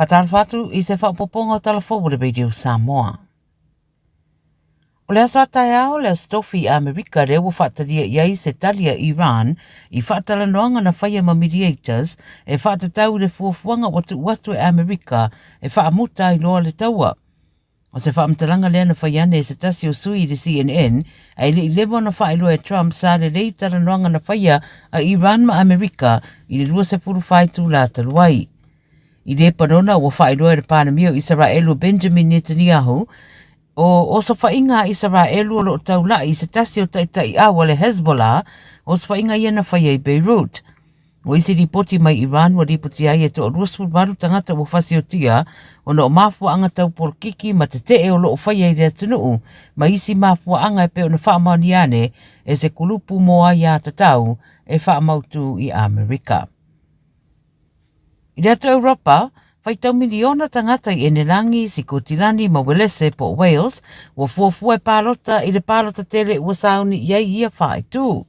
Faatalofa atu i se faaopoopoga o Tala Fou o le Radio Samoa. O le aso a taeao le Aso Tofi i Amerika lea ua faatalia i ai se tali a Iran i faatalanoaga na faia ma mediators e faatatau i le fuafuaga ua tuu atu e Amerika e faamuta ai loa le taua. O se faamatalaga lea na fai ane e se tasi o sui i le CNN, ae le i leva ona faailoa e Trump sa lelei talanoaga na faia a Iran ma Amerika i le 24 itula talu ai. I Lepanona, ua faailoa e le Palemia o Isaraelu o Benjamin Netanyahu, o osofaiga a Isaraelu o lo o taula'i i se tasi o taitai'au a le Hezbollah, osofaiga ia na faia i Beirut. O isi lipoti mai Iran ua lipotia ai e toa 28 tagata ua fasiotia ona o mafuaaga tau polokiki ma tete'e o lo o faia i le atunuu ma isi mafuaaga e pei ona faamaonia ane e se kulupu mo aiātatau e faamautu i Amerika. I le atu Europa, faitau miliona tagata i Enelangi, Sikotilani ma Welese po o Wales ua fuafua e palota i le palota tele ua sauni i ai ia faaitu.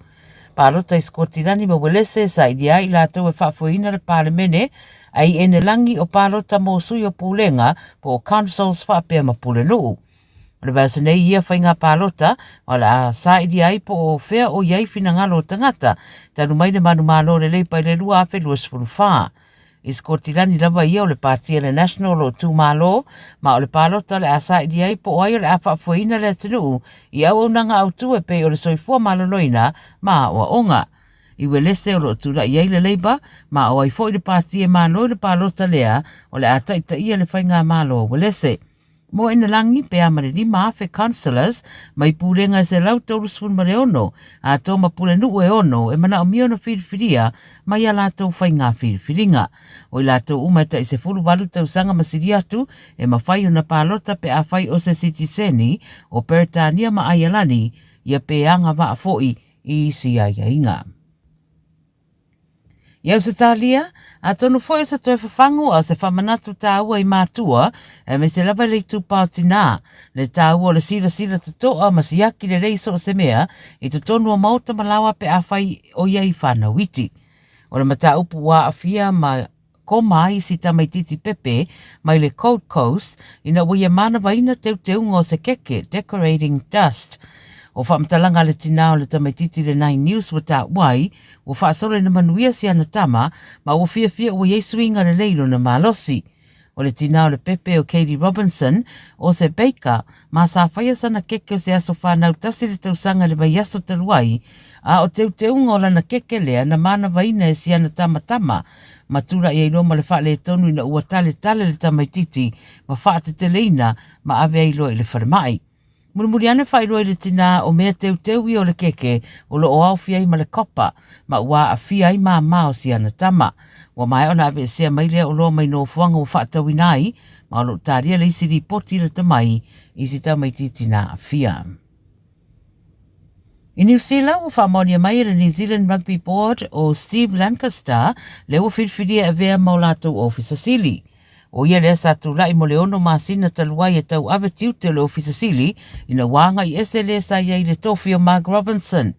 Palota i Sikotilani ma Welese sailia ai i latou e faafoeina le Palemene, a i Enelangi o palota mo sui o pulega po o councils faapea ma pulenuu. O le vaiaso nei ia faiga palota, o le a sailia ai po o fea o i ai finagalo o tagata, talu mai le manumalo lelei pai le 2024. I Sikotilani lava ia o le pāti a le National o lo o tūmalo, ma o le palota o le a sailia ai po o ai o le a faafoeina le atunuu i auaunaga autū e pei o le soifua maloloina ma aoaoga. I Uelese o lo o tulai ai le Labour, ma o ai foi le pāti e malo i le palota lea o le a taitaia le faigamalo a Uelese. Mo Enelangi, pe a ma le 5,000 councillors mai pulega e 136, atoa ma pulenuu e ono e manaomia ona filifilia mai a latou faiga filifiliga. O i latou uma e tai 18 tausaga ma sili atu e mafai ona palota pe afai o se sitiseni o Peretania ma Aialani ia pe agavaa foi i isi aiaiga. I Ausetalia, atonu foi o se toe fafagu a o se faamanatu tāua i mātua, aemaise lava i le itupa o tinā, le tāua o le silasila totoa ma siaki lelei so o se mea i totonu o maota ma laoa pe afai o i ai whānau iti. O le mataupu ua aafia ma koma ai si tamaititi pepe mai le Gold Coast ina ua ia manavaina teuteuga o se keke, decorating dust. O faamatalaga a le tinā o le tamaititi le Nine News ua taua ai, ua faasolo ina manuia si ana tama ma ua fiafia ua i ai suiga lelei i lona malosi. O le tinā o le pepe o Katie Robinson, o se baker, ma sa faia sana keke o se aso whanau tasi le tausaga i le vaiaso talu ai, a o teuteuga o lana keke lea na manavaina e si ana tama tama, ma tula'i ai loa ma le faaletonu ina ua taletale le tamaititi ma faateteleina ma ave ai loa i le falemai. Mulimuli ane faailoa i le tinā o mea teuteu ia o le keke o lo o aofia ai ma le copper ma ua aafia ai māmā o si ana tama. Ua maea ona aveesea mai lea oloa mai nofoaga ua faatauina ai ma o lo o talia le isi lipoti lata mai i si tamaititi na aafia. I Niu Sila, ua faamaonia mai e le New Zealand Rugby Board o Steve Lancaster lea ua filifilia e avea ma o latou Ofisa Sili. ʻO ia lea sa tulaʻi mo le ono masina talu ai e tauave tiute o le Ofisa Sili ina ua agai ese le sa i ai i le tofi o Mark Robinson.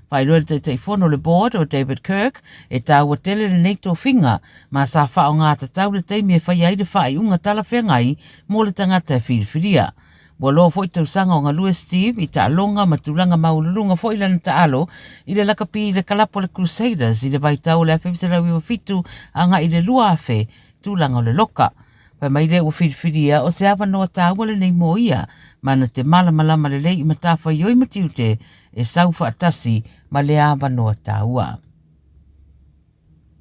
Faailoa e le Taitaifono o le Board o David Kirk e taua tele lenei tofiga ma sa faaaoga tatau le taimi e faia ai le faaiuga talafeagai mo le tagata e filifilia. Ua loa foi tausaga o galue Steve i taaloga ma tulaga maualuluga foi lana taalo i le lakapi i le kalapu a le Crusaders i le vaitau o le 1997 agai i le 2000 tulaga o le loka. Fai mai lea ua filifilia o se avanoa taua lenei mo ia ma na te malamalama lelei i matafaioi ma tiute e sau faatasi ma lea avanoa taua.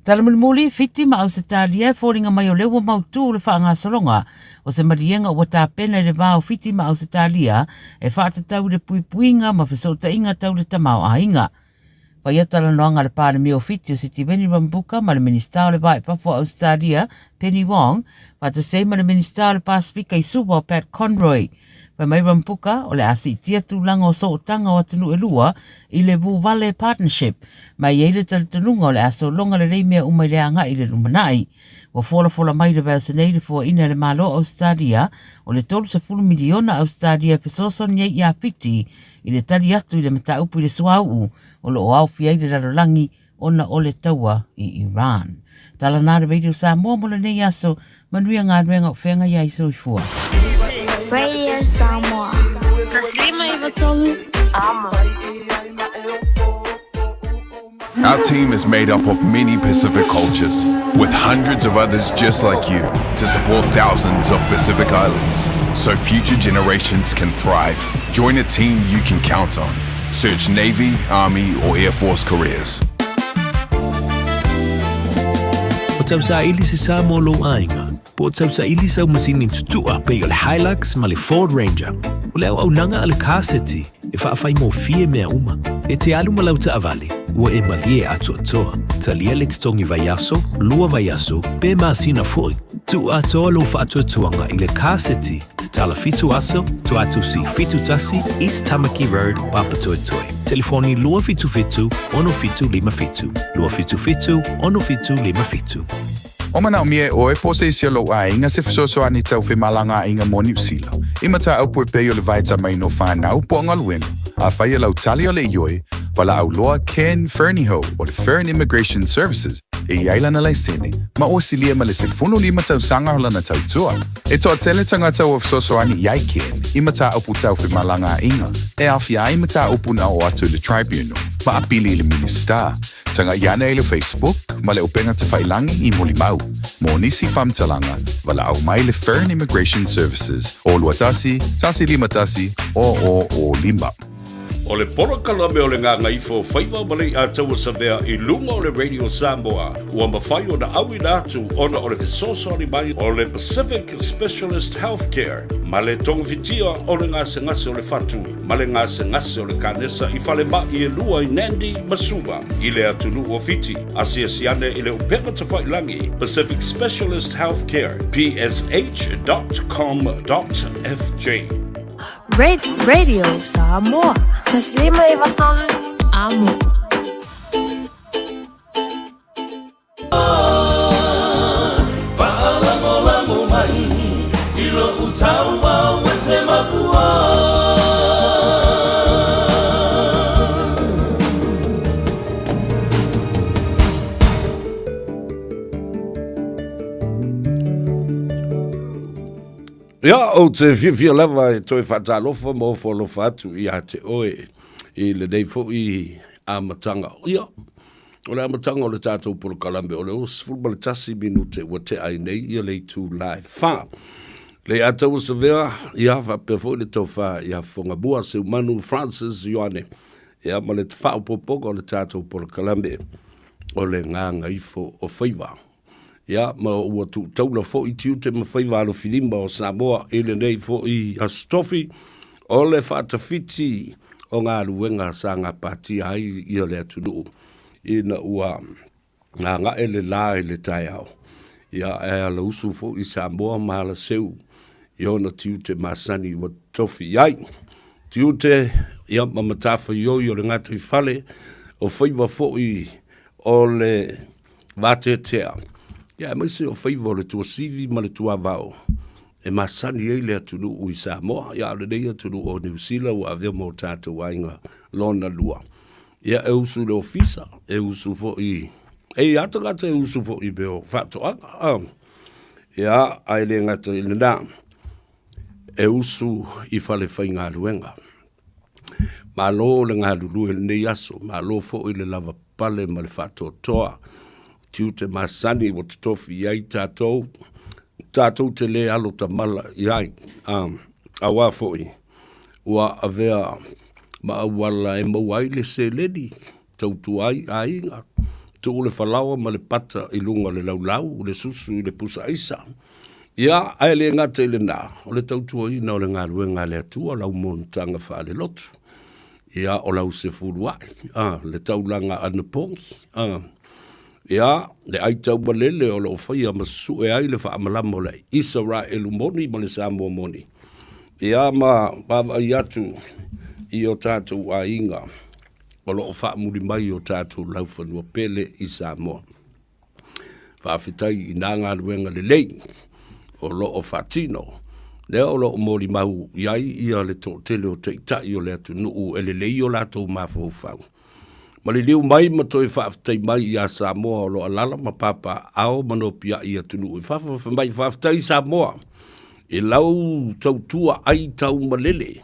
Tala mulimuli, Fiti ma Ausetalia e foliga mai o lea ua mautū le faagasologa o se maliega ua tapena i le va o Fiti ma Ausetalia e faatatau i le puipuiga ma fesootaiga tau le tamaoaiga. Faia talanoaga a le Palemia o Fiti o Sitiveni Rabuka ma le Minisita o le Va i Fafo o Ausetalia, Penny Wong, faatasi ai ma le Minisita o le Pasefika i Suva o Pat Conroy. Fai mai Rambuka, o le a siitia tulaga o sootaga o atunuu e lua i le Vuvale Partnership, ma e i ai le talitonuga o le a sologa lelei mea uma i le agai i le lumanai. Ua folafola mai le vaiaso nei le foaiina e le Malo o Ausetalia o le 30 miliona Ausetalia e fesoasoani ai iā Fiti i le tali atu i le mataupu i le suauu o lo o aofia ai le lalolagi ona o le taua i Iran. Tala nā le Radio Samoa mo lenei aso, manuia galuega o feagai ai soifua. Radio Samoa. 153 Amo. Our team is made up of many Pacific cultures, with hundreds of others just like you to support thousands of Pacific Islands so future generations can thrive. Join a team you can count on. Search Navy, Army, or Air Force careers. O tausaili se sa mo lou aiga, po o tausaili sau masini tutua pei o le Hilux ma le Ford Ranger. O le auaunaga a le Car City e faafaigofie mea uma. E te alu ma lau taavale, ua e malie atoatoa. Talia le totogi vaiaso, lua vaiaso, pe masina foi. Tuu atoa lou faatuatuaga i le Car City Tatala 7 aso, Tuatusi 71, East Tamaki Road, Papatoetoe. Telefoni 277 6757, 277 6757. O manaomia e ʻoe po o se isi o lou ʻāiga se fesoasoani tau femalagaaiga mo Niu Sila, i mataupu e pei o le vaetamaina o whanau po o galuega, afai e lau tali o le ioe, valaau loa Ken Fernihough o le Fern Immigration Services e i ai lana laisene, ma ua silia ma le 15 tausaga o lana tautua. E toatele tagata ua fesoasoani i ai Ken i mataupu tau femalagaaiga e aofia ai mataupu na oo atu i le Tribunal ma apili i le Minisita. Taga'i ane i le Facebook ma le upega tafailangi i Molimau. Mo nisi faamatalaga, valaau mai le Fern Immigration Services o 21 151 0005. O le polokalame o le Gagaifo Faiva ma Leiataua Savea i luga o le Radio Samoa ua mafai ona auina atu ona o le fesoasoani mai o le Pacific Specialist Healthcare ma le togafitia o le gasegase o le fatu ma le gasegase o le kanesa i falemai e lua i Nandi ma Suva i le atunuu o Fiti. Asiasi ane i le upega tafailangi Pacific Specialist Healthcare, psh.com.fj. Radio Samoa. Taslima Ivatolu. Amo. Faalagolago mai i lou taua ua te makua. Ia, ou te fiafia lava e toe faatalofa ma ofo alofa atu iā te oe i lenei foi amataga. Ia, o le amataga o le tatou polokalame o le 11 minute ua tea ai nei ia le itula e fa. Leiataua Savea, ia, faapea foi le tofa ia Fogamua Seumanu Francis Ioane, ia, ma le faaopoopoga o le tatou polokalame o le Gagaifo o Faiva. Ia, ma ua tuutaula foi tiute ma faiva alofilima o Samoa i lenei foi Aso Tofi, o le faatafiti o galuega sa gapatia ai ia le atunuu ina ua gaga'e le la i le taeao. Ia, ae alausu foi Samoa ma alaseu i ona tiute masani ua tofi i ai. Tiute, ia, ma matafaioi o le gataifale, o faiva foi o le Vateatea, ia aemaise o faiva o le tuasivi ma le tuavao e masani ai le atunuu i Samoa, ia a o lenei atunuu o Niu Sila ua avea ma o tatou aiga lona lua. Ia e usu i le ofisa, e usu foi, e i ai lava tagata e usu foi i mea o faatoaga, a, ia, ae le gata i lena, e usu i falefaigaluega. Malo le galulue i lenei aso, malo foi le lavapapale ma le faatoatoa. Tiute masani ua totofi i ai tatou, tatou te le alo tamala i ai. Auā foi, ua avea ma auala e maua ai le seleni, tautua ai aiga, tuu le falaoa ma le pata i luga o le laulau, le susu i le pusa aisa. Ia, ae le gata i lena, o le tautuaina o le galuega a le Atua, lau monotaga faalelotu, ia, o lau sefuluai, a, le taulaga anapogi, a, ia, le ai taumalele o lo o faia ma susue ai le faamalama o le Isaraelu moni ma le Samoa moni, ia, ma vaavaai atu i o tatou aiga o lo o faamuli mai i o tatou laufanua pele i Samoa. Faafetai i nā galuega lelei o lo o faatino, lea o lo o molimau i ai ia le toatele o taitai o le atunuu e lelei o latou mafaufau. Maliliu mai ma toe faafetai mai iā Samoa o lo o alaala ma papaaao ma nopiai i atunuu i fafo. Fai mai, Faafetai Samoa i lau tautua ai taumalele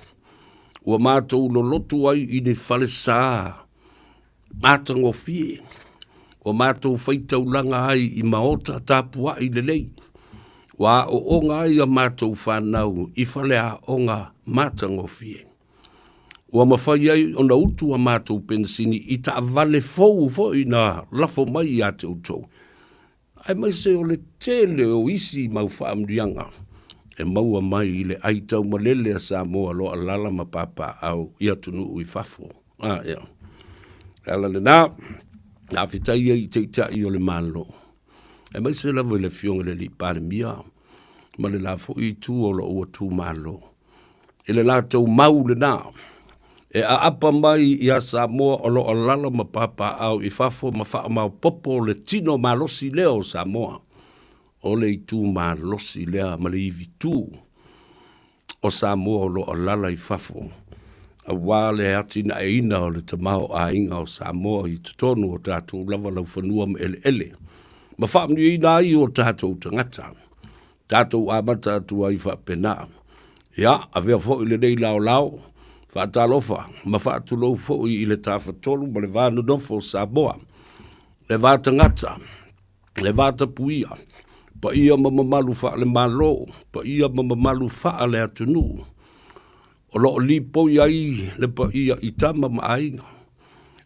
ua matou lolotu ai i ni falesa matagofie, ua matou faitaulaga ai i maota tapuai lelei, ua aooga ai a matou fanau i faleaoga matagofie. Ua mafai ai ona utu a matou penisini i taavale fou foi na lafo mai ia te outou, aemaise o le tele o isi mau faamanuiaga e maua mai i le ai taumalele a Samoa o lo o alaala ma papaaao i atunuu i fafo. A, ia. Le ala lena, faafetai ai i Taitai o le Malo, aemaise lava i le Afioga i le Alii Palemia ma le la foi itu o lou itumalo, i le latou mau lena e aapa mai iā Samoa o lo o alaala ma papaaao i fafo ma faamaopoopo le tino malosi lea o Samoa, o le itu malosi lea ma le ivitu o Samoa o lo o alaala i fafo aua le atinaeina o le tamaoaiga o Samoa i totonu o tatou lava laufanua ma eleele ma faamanuiaina ai o tatou tagata. Tatou amata atu ai faapena. Ia, avea foi lenei laolao, faatalofa ma faatulou foi i le Tafatolu ma le Va Nonofo o Samoa, le va tagata, le va tapuia, paia ma mamalu faale-Malo, paia ma mamalu faale-atunuu, O lo o lipoi ai le paia i tama ma aiga,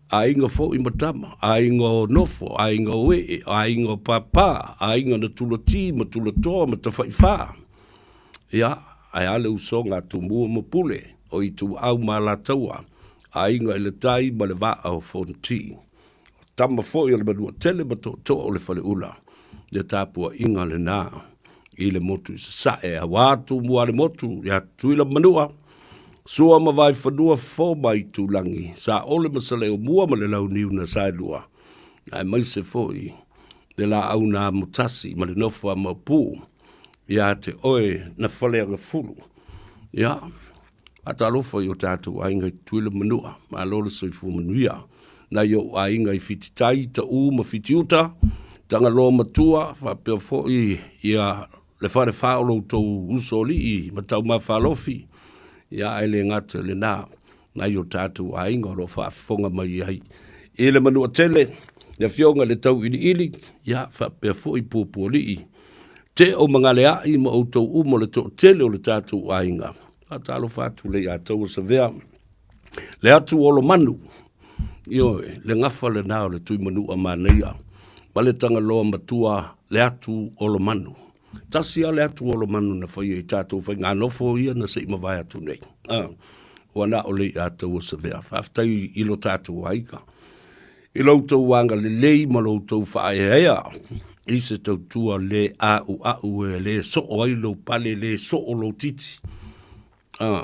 aiga foi ma tama, aiga o nofo, aiga o ee, aiga o pāpā, aiga na tulati ma tulatoa ma tafaifā. Ia, ae a le usoga a Tumua ma Pule, o Ituau ma Alataua, aiga i le tai ma le vaa o Fonoti. O tama foi o le Manuatele ma tootoo o le Faleula, le tapuaiga lena i le motu i Sasae, aua Tumua le motu ia Tutuila ma Manua, Sua ma Vaifanua, Fofo ma Aitulagi, Saole ma Saleaaumua ma le Launiu na Saelua, aemaise foi le laau na amotasi ma le nofo a Maopu ia te oe na Faleagafulu. Ia, Faatalofa i o tatou aiga i Tutuila ma Manua, malo le soifua manuia. Nai ou aiga i Fititai, Taʻu ma Fitiuta, Tagaloa Matua, faapea foi ia le falefa o lo outou usoalii ma Taumafalofi, ia ae le gata i lena, nai o tatou aiga o lo o faafofoga mai ai i le Manuatele, le afioga i le Tauiliili, ia faapea foi Puapualii, Teo ma Galeai ma outou uma o le toatele o le tatou aiga. Faatalofa atu le ia taua Savea, le atu Olomanu, ioe, le gafa lena o le Tuimanua manaia, ma le Tagaloa matua le atu Olomanu. Tasi lava le atu Olomanu na faia i tatou faiganofo ia na se i mavae atu nei. Ah, ua na o le ia taua Savea. Faafetai i lo tatou aiga. I lo outou agalelei ma lo outou faaeaea i se tautua le a'ua'u e le soo ai lou pale, le soo lou titi. Ah,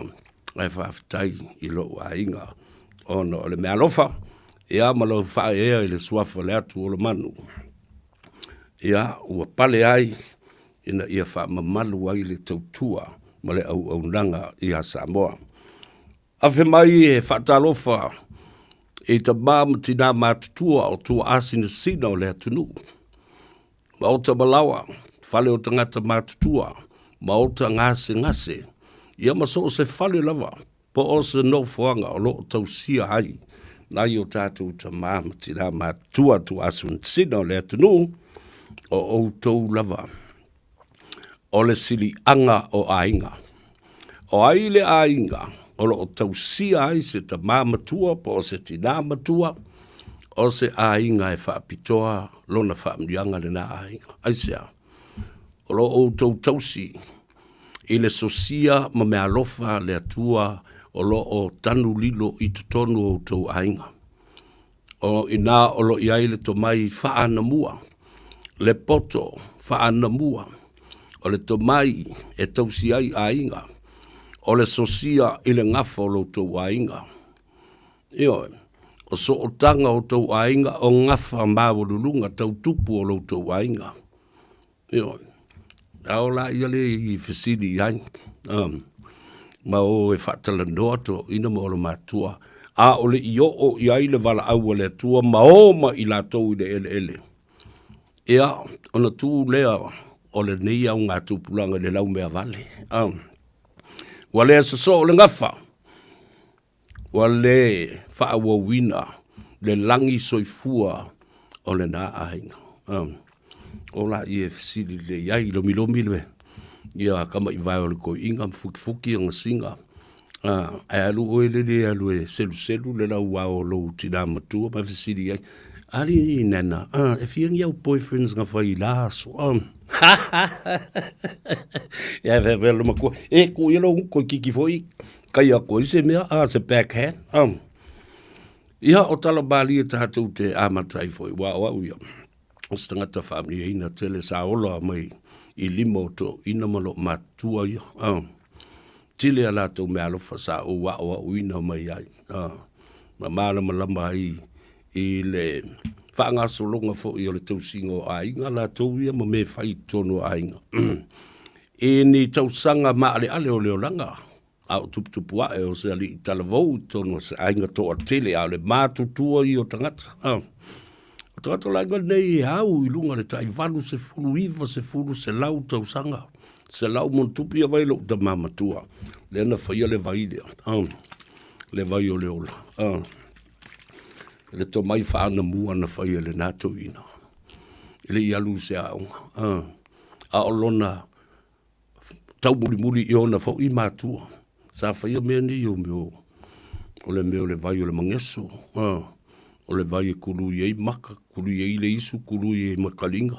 ae faafetai i lou aiga ona o le meaalofa ia ma lou faaeaea i le suafa o le atu o le manu. Ia, ua pale ai ina ia faamamalu ai le tautua ma le auaunaga ia Samoa. Afe mai e faatalofa i tamā ma tinā matutua o tuaasinasina o le atunuu. Maota malaoa, fale o tagata matutua, maota gasegase, ia ma so o se fale lava po o se nofoaga o lo o tausia ai nai o tatou tamā ma tinā matutua tuaasinasina o le atunuu, o outou lava o le siliaga o aiga. O ai le aiga o lo o tausia ai se tamā matua po o se tinā matua, o se aiga e faapitoa lona faamanuiaga lena aiga. Aisea? O lo outou tausi i le sosia ma meaalofa a le Atua o lo o tanu lilo i totonu o outou aiga. O i ina o lo o i ai le tomai faanamua, le poto faanamua, o le tomai e tausi ai aiga, o le sosia i le gafa o lo outou aiga. Ioe, o sootaga o outou aiga o gafa maualuluga tau tupu o lo outou aiga. Ioe. A o la ia le i fesili i ai, ma o e faatalanoa toeaiina ma olomatua. ʻaʻole i oʻo i ai le walaʻau a le Atua ma o ma i latou i le ʻeleʻele. Ia, ona tū lea o lenei aoga tupulaga i le laumea vale. Ua le sosoo le gafa, ua le faaauauina le lagi soifua o lena aiga. O laia e fesili lelei ai, lomilomi le ia tamaivae o le toeaina ma fukifuki ona siga, ae alu oe lele e alu e seluselu le lauao o lou tina matua ma fesili ai, alii nana, e fia ni au boyfriends na fai i la aso? Ia e faapea le matua, e tuu ia lou gutu e kiki foi kai atu ai se mea, se backhand. Ia, o tala malie tatou te amata ai foi, aua o au ia, o se tagata faamanuiaina tele sa ola mai i lima o toeaiina ma loo matutua ia. Tele a latou meaalofa sa ou aoaoina mai ai ma malamalama ai i le faagasologa foi o le tausiga o aiga latou ia ma mea e fai i totonu o aiga. I ni tausaga maaleale o le olaga, a o tuputupu ae o se alii talavou i totonu o se aiga toatele, a o le matutua ia o tagata. O tagata o le aiga lenei e au i luga o le tai 80, 90, 100 tausaga, 100 ma ona tupu, ia vaai i lou tama matua, lea na faia le vai lea, le vai o le ola, le tomai faanamua na faia e lena toeaina, e le i alu i se aoga, a o lona taumulimuli i ona foi matua. Sa faia mea nei o mea o le mea o le vai o le mageso, o le vai e kului ai maka, kului ai le isu, kului ai ma kaliga,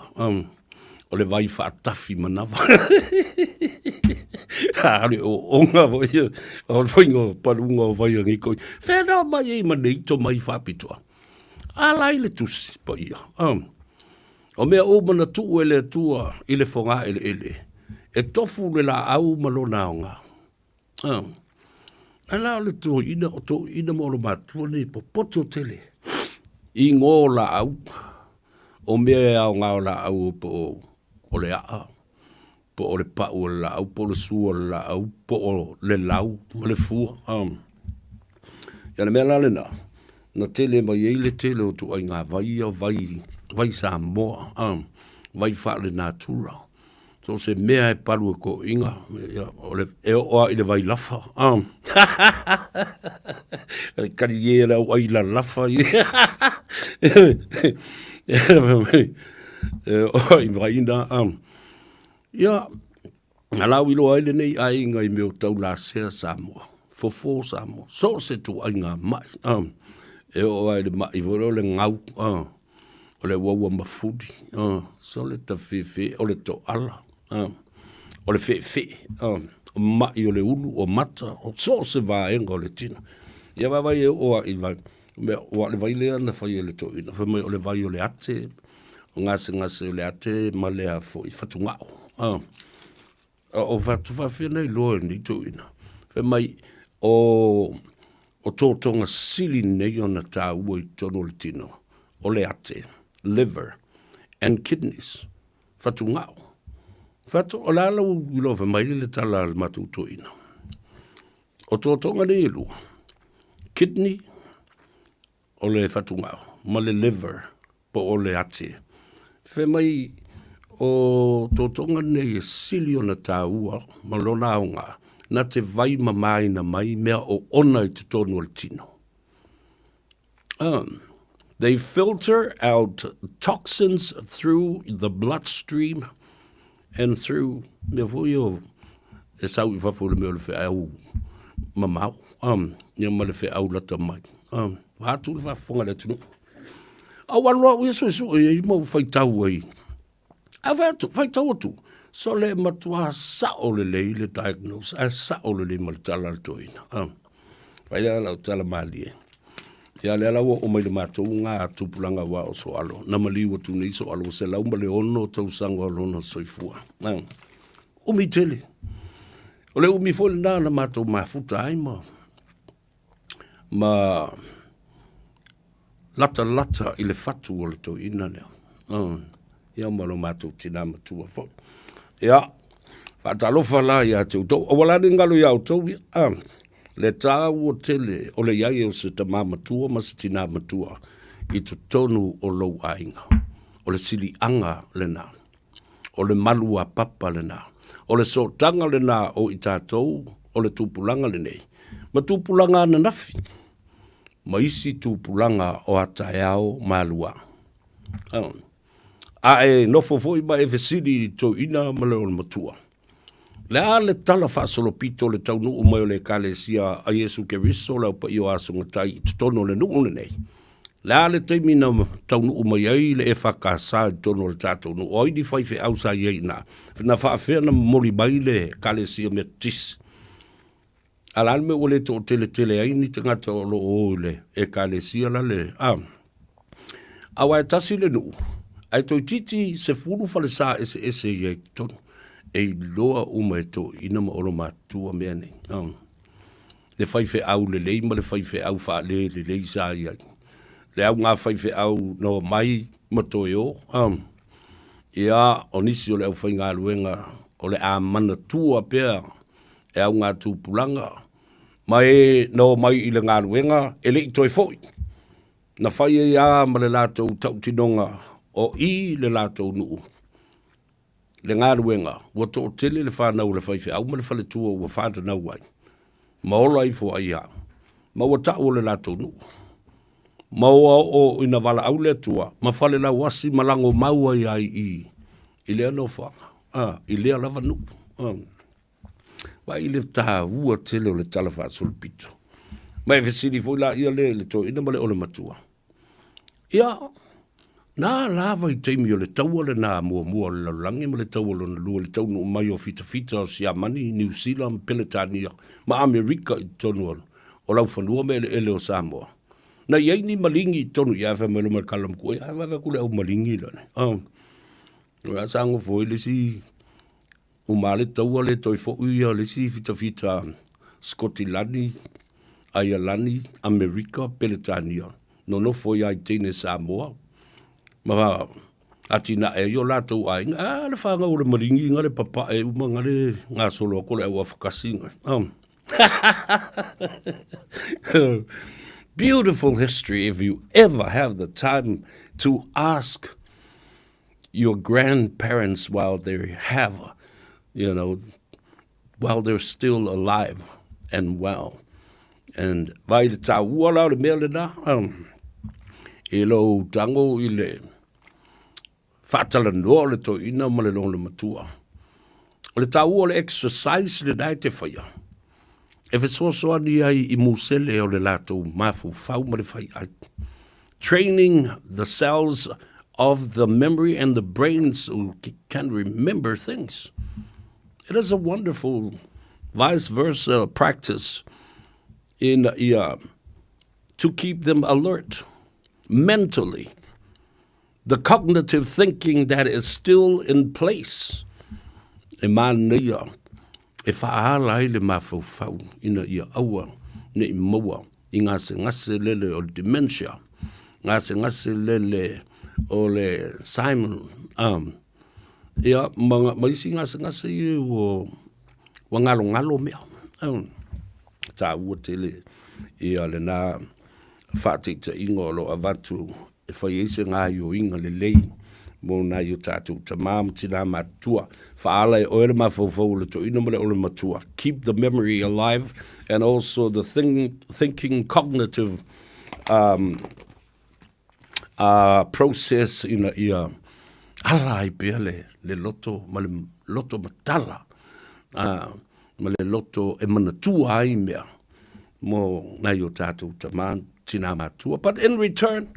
o le vai faatafi manava. A o le ooooga foi o le faiga o paluga o vai a nei toeaiina. Fea na omai ai ma nei tomai faapitoa? A la i le Tusi Paia. O mea uma na tuu e le Atua i le fogaeleele, e tofu le laau ma lona aoga. Ae la o le toeaina, o toeaiina ma olomatua nei e popoto tele i igoa o laau, o mea e aoga o laau po o le aa, po o le pau o le laau, po o le sua o le laau, po o le lau ma le fua. Ia le mea la lena, na tele mai ai le tele o ituaiga vai ia, vai, vai Samoa, vai faalenatura. So o se mea e palu e toeaiina, ia, o le, e oo lava i le vai lafa. Le talie a le au ai lalafa ia. E oo i vai na, Ia, na lauiloa ai lenei aiga i mea o taulasea Samoa, fofo Samoa, so o se ituaiga ma'i, e oo lava i le ma'i foi lea o le gau, o le uaua mafuli, so le tafefe, o le toala, o le feefee, o ma'i o le ulu, o mata, o so o se vaega o le tino. Ia vaavaai e oo lava i vai, mea, aua o le vai lea na fai e le toeaina, fai mai o le vai o le ate, o gasegase o le ate ma le a foi, fatugao. O fatu faafefea na iloa e lenei toeaina, fai mai o totoga sili nei ona taua i totonu o le tino, o le ate, liver and kidneys, fatugao. Fatu, o le a lau iloa fai mai le tala a le matou toeaina. O totoga nei e lua, kidney, o le fatugao, ma le liver, po o le ate. Fai mai o totoga nei e sili ona taua ma lona aoga, na te vai mamaina mai mea oona i totonu o le tino. They filter out toxins through the bloodstream and through mea foi o e sau i fafo i le mea o le feau mamao, ia ma le feau lata mai. Vaeatu le faafofoga a le atunuu. A ua alu au ia suesue ai ma ou faitau ai. Ae fai atu, faitau atu, sole e matua sao lelei le diagnose, ae sao lelei ma le tala a le toeaina. Fai lea lau tala malie. Ia lea la ua oo mai le matou ga tupulaga aua o Soalo, na maliu atu nei Soalo ua 106 tausaga o lona soifua. Umi tele. O le umi foi lena na matou mafuta ai ma ma latalata i le fatu o le toeaina lea. Ia ma lo matou tina matua foi. Ia, faatalofa la ia te outou. Aua la ne i galo ia outou ia. Le tāua tele o le i ai o se tamā matua ma se tinā matua i totonu o lou aiga. O le siliaga lena. O le malu a papa lena. O le sootaga lena o i tatou o le tupulaga lenei ma tupulaga ananafi ma isi tupulaga o a taeao ma alua. A e nofo foi ma e fesili i toeaina ma le matua, Le a le tala faasolopito o le taunuu mai o le Ekalesia a Iesu Keriso le Au Paia o Aso Gatai i totonu o le nuu lenei? Le a le taimi na taunuu mai ai le EFKS i totonu o le tatou nuu? O ai ni faifeau sa i ai i ina? Na faafefea na momoli mai le Ekalesia Metotisi? A o le a le mea ua le toateletele ai ni tagata o lo o o i le Ekalesia la le, a? Aua e tasi le nuu, ae toeitiiti 10 falesa eseese i ai i totonu. E iloa uma e toeaiina ma olomatua mea nei. A? Le faifeau lelei ma le faifeau faale lelei sa i ai. Le auga faifeau na omai ma toe o. A? Ia, o nisi o le aufaigaluega o le a manatua pea e auga tupulaga ma e na omai i le galuega e le i toe foi. Na fai ai lava ma le latou tautinoga o i le latou nuu le galuega, ua toatele le fanau a le faifeau ma le faletua ua fananau ai ma ola ifo ai lava, ma ua tau o le latou nuu. Ma ua oo ina valaau le Atua ma falelauasi ma lagomau ai lava i i i lea nofoaga, a, i lea lava nuu. A. Vaai i le taua tele o le tala faasolopito. Ma e fesili foi laia lea i le toeaina ma le ole matua. Ia, na lava i taimi o le taua lena muamua o le lalolagi ma le taua lona lua i le taunuu mai o fitafita o Siamani, Niu Sila ma Peletania ma Amerika i totonu o laufanua ma eleele o Samoa. Na i ai ni maligi i totonu, ia fai mai loa ma le kalamakua, ia vave atu le au maligi lea. Oh. O le a sago foi le isi Uma lava le taua le toe foi ia le isi fitafita Sikotilani, Aialani, Amerika, Peretania, nonofo ai lava i teine Samoa ma atinae ai o latou aiga. A le fanau o le maligi na le papae uma na le gasolo atu o le au afakasi. Beautiful history if you ever have the time to ask your grandparents while they have, you know, while they're still alive and well. And vai le tāua la o le mea lena, um, i lou tango i le faatalanoa o le toeaina ma le lona matua. O le tāua o le exercise lena e te whaia. E fesoasoani ai i musele o le latou mafaufau ma le faiai. Training the cells of the memory and the brains who can remember things. It is a wonderful vice versa practice ina ia to keep them alert mentally. The cognitive thinking that is still in place e manaia e faaala ai le mafaufau ina ia aua ne i maua i gasegase lele o le dementia, gasegase lele o le Simon, um, ia, ma, ma isi gasegase ia ua, ua ngalongalo mea. Um, taua tele ia lena faataitaiga o lo o avatu e fai ai se gaoioiga lelei mo nai o tatou tamā ma tinā matutua. Faaala e oe le mafaufau o le toeaina ma le ole matua. Keep the memory alive and also the thing, thinking cognitive um, uh, process ina ia ala ai pea le, le loto ma le loto matala uh, ma le loto e manatua ai mea mo nai o tatou tamā tinā matua. But in return,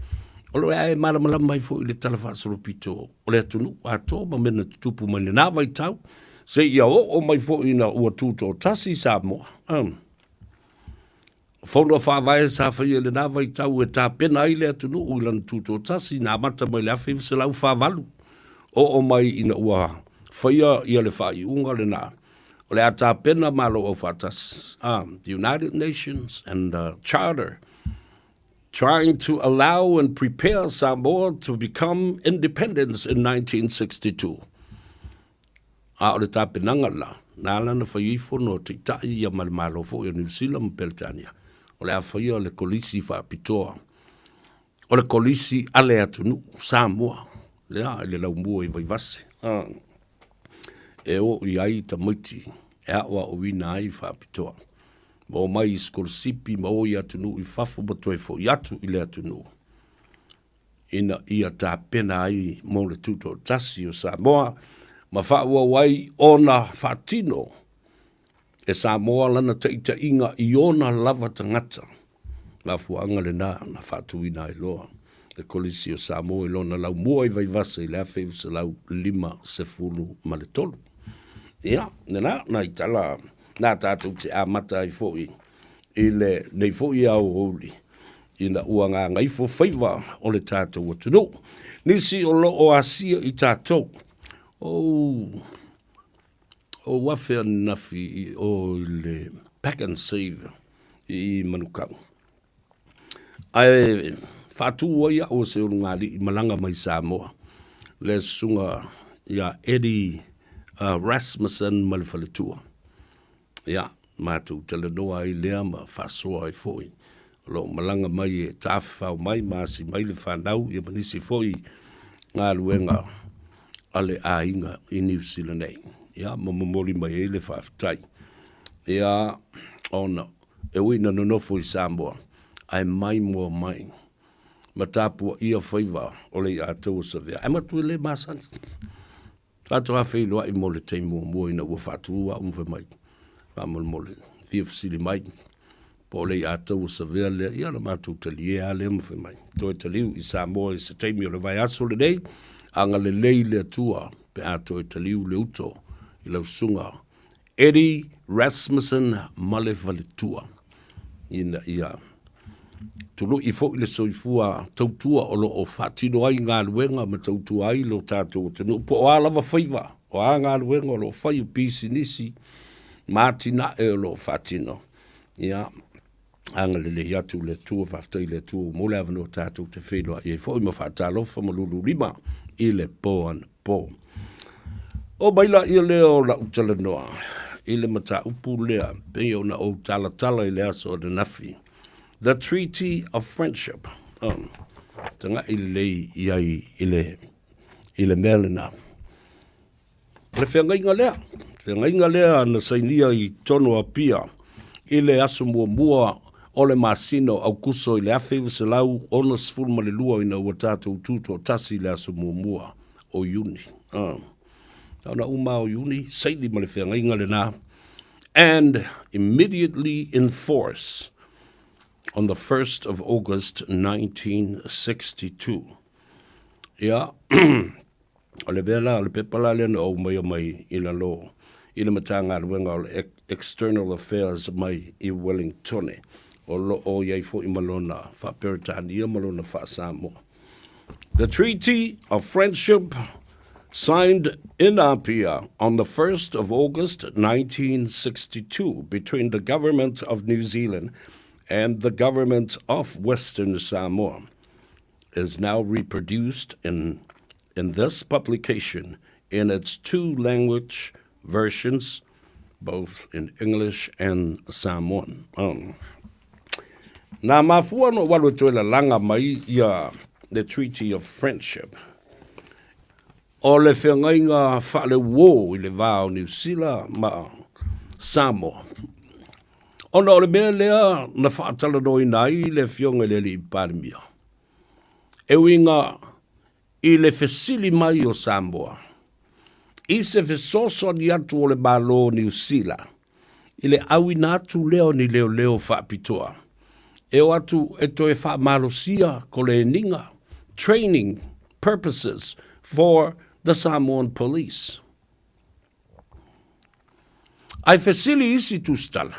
o lo e malamalama mai foi i le tala faasolopito o le atunuu atoa ma mea na tutupu mai lenā vaitau, seia oo mai foi ina ua tutoatasi Samoa. Um, Fono Faavae sa faia i lenā vaitau e tapena ai le atunuu i lana tutoatasi na amata mai le 1948, oo mai ina ua faia ia le faaiuga lenā o le a tapena Malo Aufaatasi, the United Nations and the Charter, trying to allow and prepare Samoa to become independence in 1962. A o le tapenaga la, na ala ona fai ai fono a Taitai ia ma le Malo foi o Niu Sila ma Peretania, o le a faia le Kolisi Faapitoa, o le Kolisi a le atunuu, Samoa, lea i le laumua i Vaivase, e o i ai tamaiti e aoaoina ai faapitoa, ma omai i sikolasipi ma o i atunuu i fafo ma toe foi atu i le atunuu. ina ia tapena ai mo le Tutoatasi o Samoa ma faaauau ai ona faatino e Samoa lana taitaiga i ona lava tagata. Mafuaaga lena na faatuina ai loa le Kolisi o Samoa i lona laumua i Vaivase i le 1953. Ia, lena nai tala na tatou te amata ai foi i lenei foi aoauli ina ua gagaifo faiva o le tatou atunuu. Nisi o lo o asia i tatou, ou ou afe ananafi i o i le Pack and Save i Manukau. Ae faatu ai au e se ulugalii malaga mai Samoa, le susuga ia Eddie Rasmussen ma le faletua. Ia, matou talanoa ai lea ma faasoa ai foi. O lo o malaga mai e tafafao mai ma asi mai le fanau ia ma nisi foi galuega a le aiga i Niu Sila nei. Ia, ma momoli mai ai le faafetai. Ia, ona e ui ina nonofo i Samoa, ae maimoa mai ma tapuaia faiva o le iātou o Savea. Ae matou e le masani. Faatoa feiloai mo le taimi muamua ina ua faatu au ma fai mai, faamolemole, fia fesili mai, po o le iātou o Savea lea, ia ona matou talie lava lea ma fai mai, toe taliu i Samoa i se taimi o le vaiaso lenei, agalelei le Atua pe a toe taliu le uto i lau susuga Eddie Rasmussen ma le faletua, ina ia tului foi le soifua tautua o lo o faatino ai galuega ma tautua ai lo tatou atunuu, po o a lava faiva, o a galuega o lo o fai, o pisinisi ma atinae o lo o faatino. Ia, agalelei atu le Atua, faafetai i le Atua mo le avanoa tatou te feiloai ai foi ma faatalofa ma lululima i le po anapo. Oo mai laia lea o lau talanoa i le mataupu lea pei ona ou talatala i le aso ananafi, The Treaty of Friendship. Oh, taga'i lelei i ai i le, i le mea lena. O le feagaiga lea, feagaiga lea na sainia i totonu o Apia i le aso muamua o le masina o Aukuso i le 1962 ina ua tatou tutoatasi i le aso muamua o Iuni. Na ona uma o Iuni, saini ma le feagaiga lena, and immediately in force on the 1st of August 1962. Ia, O le mea la, o le pepa la lea na ou aumaia mai i lalo i le Matagaluega o le External Affairs mai i Wellingtone, o lo o i ai foi ma lona faa-Peretania ma lona faa-Samoa. The Treaty of Friendship signed in Apia on the 1st of August 1962 between the Government of New Zealand and the Government of Western Samoa is now reproduced in, in this publication in its two language versions, both in English and Samoan. Um, nā mafua no walu e toe lalaga mai ia the Treaty of Friendship. O le feagaiga faaleuō i le va o Niu Sila ma Samoa. Ona o le mea lea na faatalanoaina ai le Afioga i le Alii Palemia, e uiga i le fesili mai o Samoa i se fesoasoani atu o le Malo o Niu Sila i le auina atu lea o ni leoleo faapitoa e o atu e toe faamalosia koleniga, training purposes for the Samoan Police. Ae fesili isi tusitala,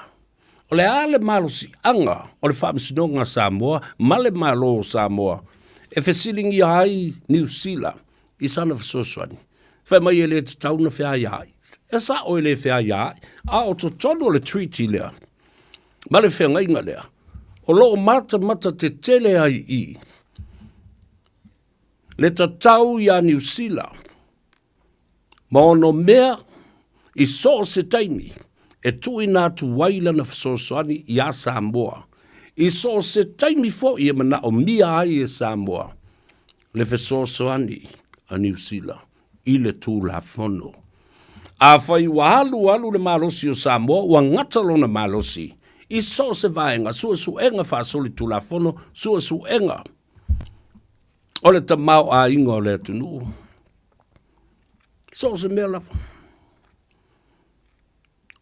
o le a le malosiaga o le Faamasinoga a Samoa ma le Malo o Samoa e fesiligia ai Niu Sila i sana fesoasoani? Fai mai e le tatau ona feaiaai. E sao e le feaiaai, a o totonu o le treaty lea ma le feagaiga lea, o lo o matamata tetele ai i le tatau iā Niu Sila ma ono mea. I so o se taimi e tuuina atu ai lana fesoasoani iā Samoa, i so o se taimi foi e manaomia ai e Samoa le fesoasoani a Niu Sila i le Tulafono. Afai ua alualu le malosi o Samoa, ua gata lona malosi i so o se vaega, suesuega faasolitulafono, suesuega o le tamaoaiga o le atunuu, so o se mea lava,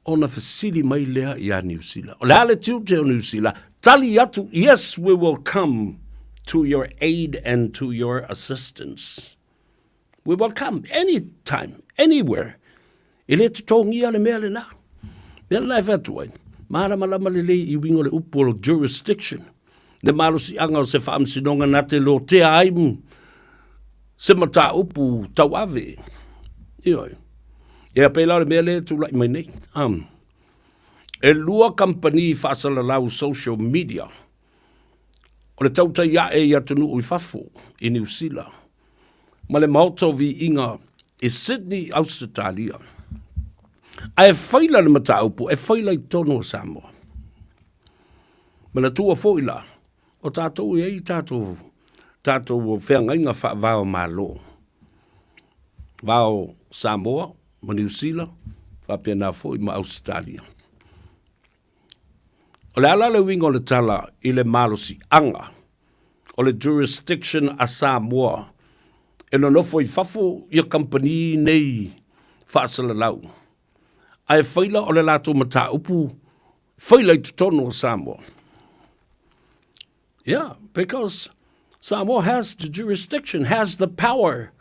ona fesili mai lea iā Niu Sila. O le a le tiute o Niu Sila? Tali atu, yes, we will come to your aid and to your assistance. We will come anytime, anywhere. E le totogia le mea lena. Mea lena e fai atu ai, mālamalama lelei i uiga o le upu o le jurisdiction, le malosiaga o se faamasinoga na te lotea ai se mataupu tauave. Ioe. Ia pei la o le mea lea e tulai mai nei. E lua kamupani faasalalau social media o le tautai ae i atunuu i fafo i Niu Sila ma le Maota o Viiga i Sydney, Ausetalia. Ae faila le mataupu e faila i totonu o Samoa. Manatua foi la, o tatou e i ai tatou, tatou feagaiga faava o Malo, va o Samoa ma Niu Sila, faapena foi ma Ausetalia. O le a la le uiga o le tala i le malosiaga o le jurisdiction a Samoa e nonofo i fafo ia kamupani nei faasalalau, ae faila o le latou mataupu faila i totonu o Samoa? Yeah, because Samoa has the jurisdiction, has the power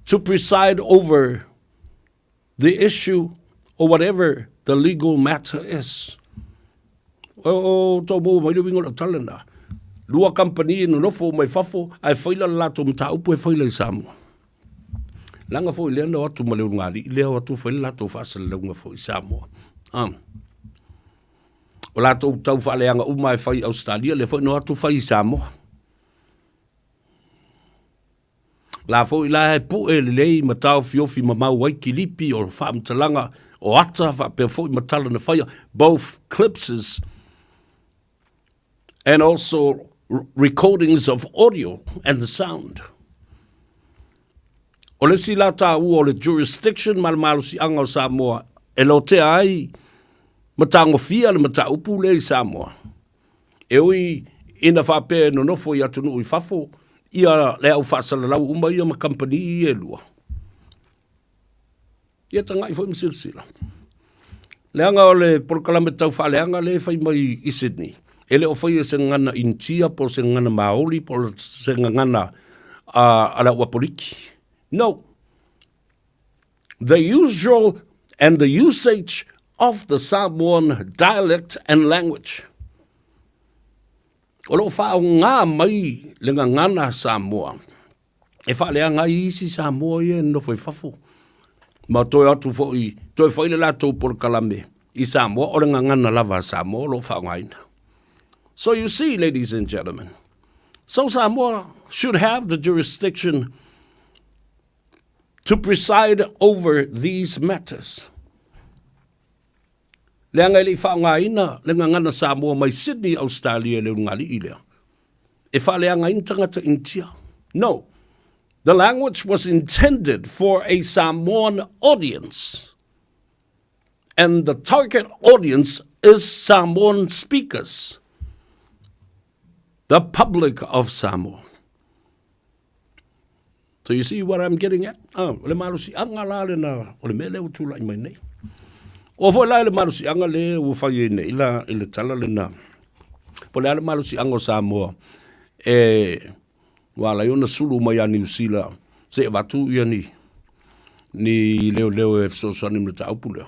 to preside over the issue or whatever the legal matter is. O, o tau maua mai le uiga o lau tala lena. Lua kamupani e nonofo mai fafo ae faila le latou mataupu e faila i Samoa. Leaga foi lea na o atu ma le ulugalii lea o atu fai le latou faasalalauga foi i Samoa. Ah. O latou tau faaleaga uma e fai i Ausetalia, lea foi na o atu fai i Samoa. La foi la e pue lelei ma taofiofi mamau ai kilipi o faamatalaga o ata faapea foi ma tala na faia, both clipses and also recordings of audio and sound. O le isi la taua o le jurisdiction ma le malosiaga o Samoa e lotea ai ma tagofia le mataupu lea i Samoa. E ui ina faapea e nonofo i atunuu i fafo ia le au faasalalau uma ia ma kamupani ia e lua. Ia tagai foi ma silasila. Leaga o le polokalame tau faaleaga lea e fai mai i Sydney, e le o faia i se gagana Initia po o se gagana Māori po o se gagana a le au Apoliki. No. The usual and the usage of the Samoan dialect and language. O lo o faaaoga mai le gagana Samoa e faaleaga ai isi Samoa ia e nonofo i fafo. Ma toe atu foi, toe fai le latou polokalame i Samoa, o le gagana lava a Samoa o lo o faaaogaina. So you see, ladies and gentlemen, so Samoa should have the jurisdiction to preside over these matters. Leaga e le i faaaogaina le gagana Samoa mai Sydney, Ausetalia i le ulugalii lea e faaleagaina tagata Initia. No, the language was intended for a Samoan audience and the target audience is Samoan speakers, the public of Samoa. So you see what I'm getting at? Ah, o le malosiaga la lena o le mea lea ua tulai mai nei. O foi la i le malosiaga le ua fai ai nei la i le tala lena. Po o le a le malosiaga o Samoa e ua ala ai ona sulu mai ia Niu Sila se i avatu ia ni ni leoleo e fesoasoani ma le mataupu lea.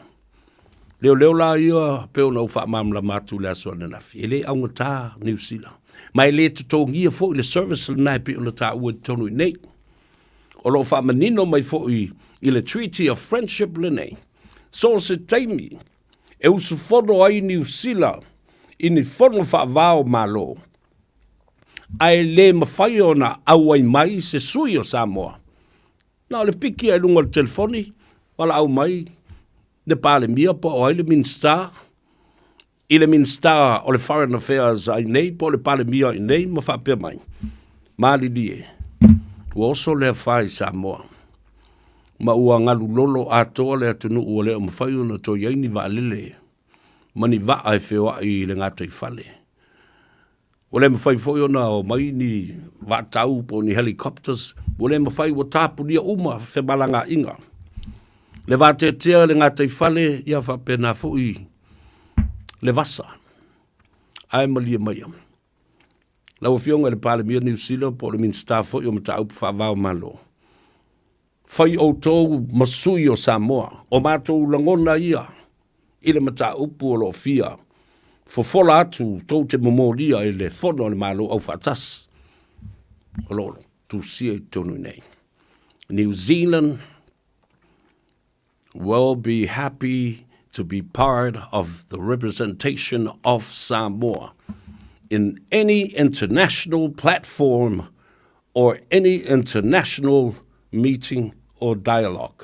Leoleo la ia pei ona ou faamalamalama atu i le aso ananafi, e le augata Niu Sila, ma e le totogia foi le service lena e pei ona taua i totonu i nei. O lo o faamanino mai foi i le Treaty of Friendship lenei, so o se taimi e usufono ai Niu Sila i ni fono faava o Malo, ae le mafai ona auai mai se sui o Samoa, Na o le piki lava i luga o le telefoni, valaau mai, Le Palemia po o ai le Minisita, i le Minisita o le Foreign Affairs a i nei po o le Palemia i nei ma faapea mai, malilie, ua oso le afa i Samoa ma ua galulolo atoa le atunuu ua le o mafai ona toe i ai ni vaalele ma ni vaa e feoai i le gataifale. Ua le mafai foi ona omai ni vaatau po o ni helicopters, ua le mafai, ua tapunia uma femalagaaiga. Le vateatea le gataifale, ia faapena foi le vasa. Ae malie maia. Lau Afioga i le Palemia Niu Sila po o le Minisita foi o Mataupu Faava o Malo, fai outou ma sui o Samoa, o matou lagona ia i le mataupu o lo o fia fofola atu tou te momolia i le Fono a le Malo Aufaatasi o lo o tusia i totonu i nei. New Zealand will be happy to be part of the representation of Samoa in any international platform or any international meeting or dialogue.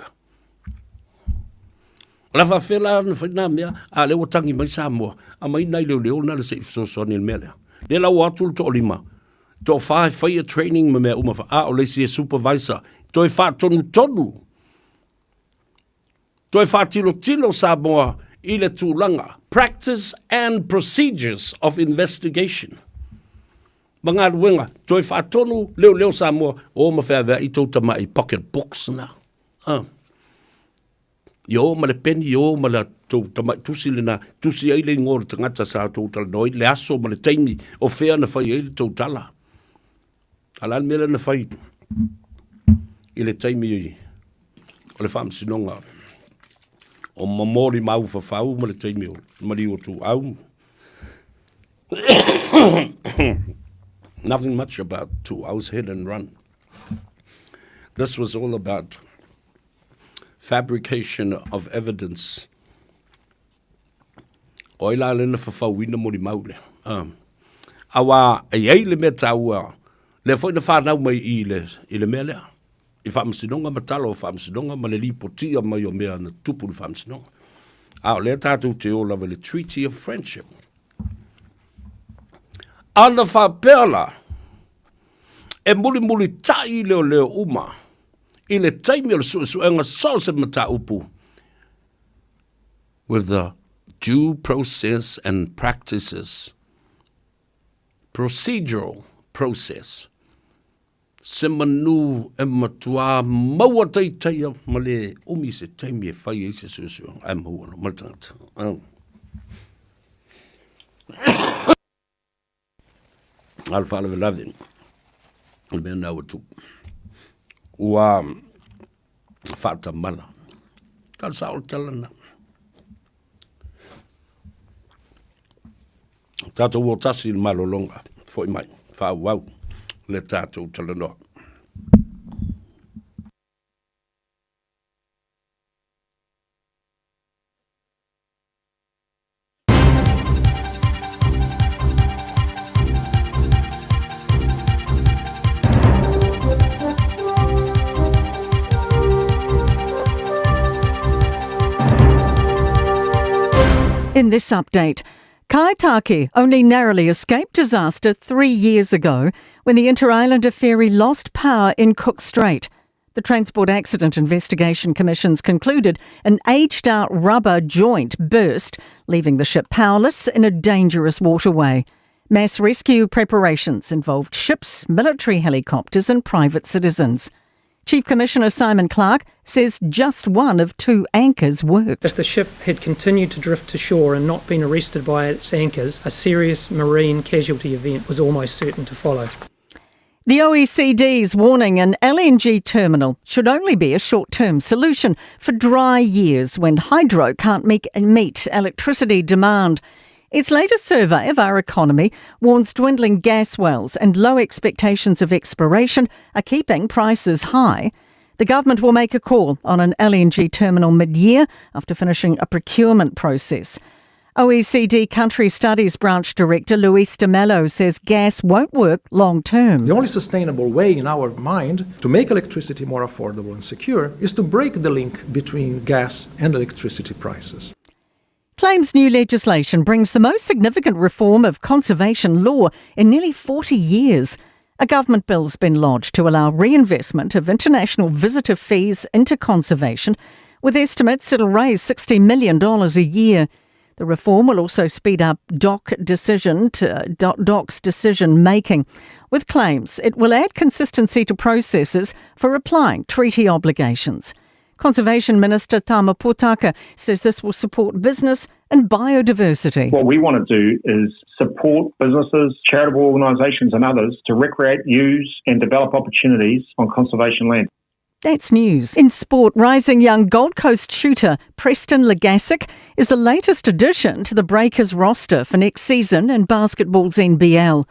O le a faafefea la ona fai na mea, a lea ua tagi mai Samoa, aumai nai leoleo na le se i fesoasoani i le mea lea. Lea la ua o atu le toalima, toafa e faia training ma mea uma, a o le isi e supervisor, toe faatonutonu, toe faatilotilo Samoa i le tulaga, practice and procedures of investigation ma galuega, toe faatonu leoleo Samoa, o ma feaveai tou tamai pocket books na. Ah. Ia o ma le peni, ia o ma le tou tamai tusi lena, tusi ai le igoa o le tagata sa outou talanoa ai, le aso ma le taimi o fea na fai ai le tou tala. A o le a le mea lea na fai i le taimi o le faamasinoga o Molimau Fafau ma le taimi o Maliu o Tuuau. Nothing much about Tuuau's hit and run. This was all about fabrication of evidence. O ai la lea na fafauina molimau lea? Um, aua e i ai le mea taua, lea foi na whanau mai i le, i le mea lea, i faamasinoga ma tala o faamasinoga ma le lipotia mai o mea na tupu i le faamasinoga. A o lea tatou te o lava i le Treaty of Friendship. Ana faapea la, e mulimulitai leoleo uma i le taimi o le suesuega so o se mataupu with the due process and practices, procedural process, se manu e matuā maua taitaia ma le umi se taimi e fai ai se suesuega ae maua loa ma le tagata. A o le faalavelave, o le mea lena ua tupu. Ua faatamala. Tala sao le tala lena. Tatou o tasi i le malologa, foi mai, faaauau le tatou talanoa. In this update, Kaitake only narrowly escaped disaster three years ago when the Interislander ferry lost power in Cook Strait. The Transport Accident Investigation Commission's concluded an aged out rubber joint burst, leaving the ship powerless in a dangerous waterway. Mass rescue preparations involved ships, military helicopters, and private citizens. Chief Commissioner Simon Clark says just one of two anchors worked. If the ship had continued to drift to shore and not been arrested by its anchors, a serious marine casualty event was almost certain to follow. The OECD's warning an LNG terminal should only be a short term solution for dry years when hydro can't make, meet electricity demand. Its latest survey of our economy warns dwindling gas wells and low expectations of exploration are keeping prices high. The government will make a call on an LNG terminal mid year after finishing a procurement process. OECD Country Studies Branch Director Luis de Mello says gas won't work long term. The only sustainable way in our mind to make electricity more affordable and secure is to break the link between gas and electricity prices. Claims new legislation brings the most significant reform of conservation law in nearly 40 years. A government bill's been lodged to allow reinvestment of international visitor fees into conservation, with estimates it'll raise $60 million a year. The reform will also speed up DOC decision to, DOC's decision making. With claims, it will add consistency to processes for applying treaty obligations. Conservation Minister Tama Potaka says this will support business and biodiversity. What we want to do is support businesses, charitable organisations, and others to recreate, use, and develop opportunities on conservation land. That's news. In sport, rising young Gold Coast shooter Preston Legassic is the latest addition to the Breakers roster for next season in basketball's NBL.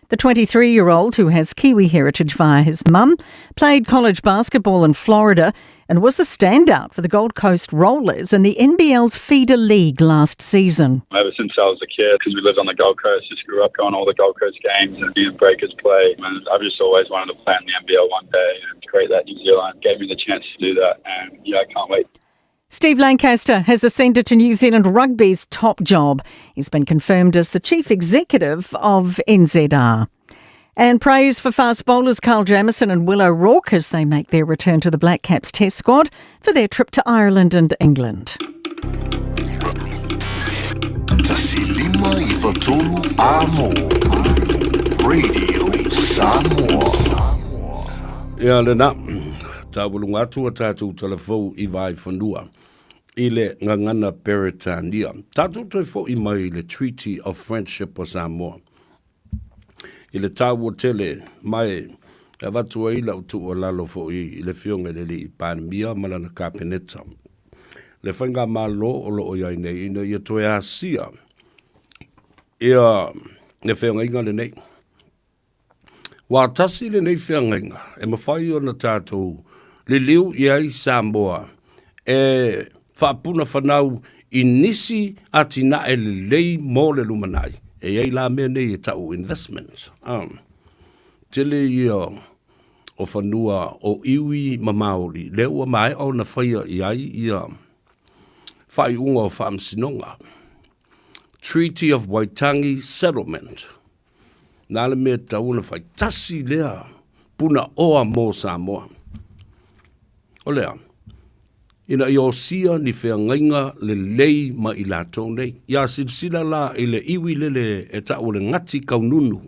The 23 year old, who has Kiwi heritage via his mum, played college basketball in Florida and was a standout for the Gold Coast Rollers in the NBL's feeder league last season. Ever since I was a kid, because we lived on the Gold Coast, just grew up going to all the Gold Coast games and being Breakers play. And I've just always wanted to play in the NBL one day and create that New Zealand gave me the chance to do that. And yeah, I can't wait. Steve Lancaster has ascended to New Zealand Rugby's top job. He's been confirmed as the chief executive of NZR. And praise for fast bowlers Carl Jamieson and Will O'Rourke as they make their return to the Black Caps Test squad for their trip to Ireland and England. Radio Samoa. Ia lena, tauluga atu a tatou talafou i Vaefanua i le gagana Peretania. Tatou toe fo'i mai i le Treaty of Friendship o Samoa i le taua tele ma e avatu ai lau tuualalo fo'i i le Afioga i le Alii Palemia ma lana Kapeneta, le Faigamalo o lo o i ai nei ina ia toe asia ia le feagaiga lenei. Ua tasi lenei feagaiga e mafai ona tatou liliu i ai Samoa e faapuna fanau i nisi atinae lelei mo le lumanai. E i ai la mea nei e tau investment. Um, tele ia o fanua o iwi ma Māori, lea ua maea ona faia i ai ia faaiuga o faamasinoga. Treaty of Waitangi Settlement. Nā le mea tatau ona fai. Tasi lea puna oa mō Samoa. O lea, ina ia osia ni feagaiga lelei ma i latou nei. Ia silasila la i le iwi lele e ta'u o le Ngati Kaununu.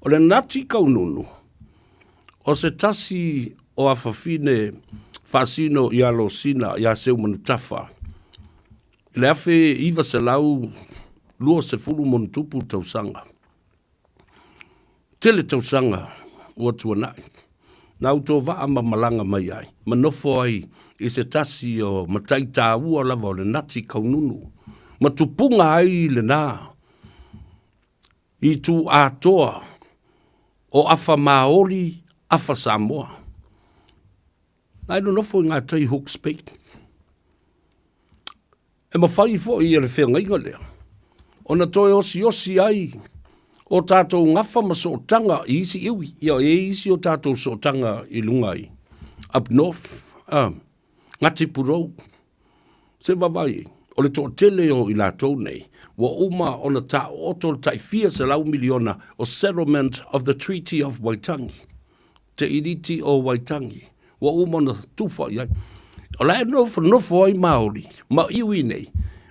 O le Ngati Kaununu, o se tasi o afafine faasino i Alosina iā Seumanutafa i le 1920 mu tausaga. Tele tausaga ua tuanai, na autovaa ma malaga mai ai, ma nofo ai i se tasi o matai taua lava o le Nati Kaununu, ma tupuga ai lena itu atoa o afa Maoli, afa Samoa. Na e nonofo i ngā tai Hawke's Bay. E mawhai fo'i e le feagaiga lea, ona toe osiosi ai o tātou gafa ma sootaga i isi iwi, ia e i isi o tātou sootaga i lunga i up north, uh, Ngati Purou, se vavae, o le toatele o i latou nei, ua uma ona taooto le tai fia 100 miliona o Settlement of the Treaty of Waitangi, te Tiriti o Waitangi, ua uma ona tufa i ai. O la e nofonofo ai Māori ma iwi nei,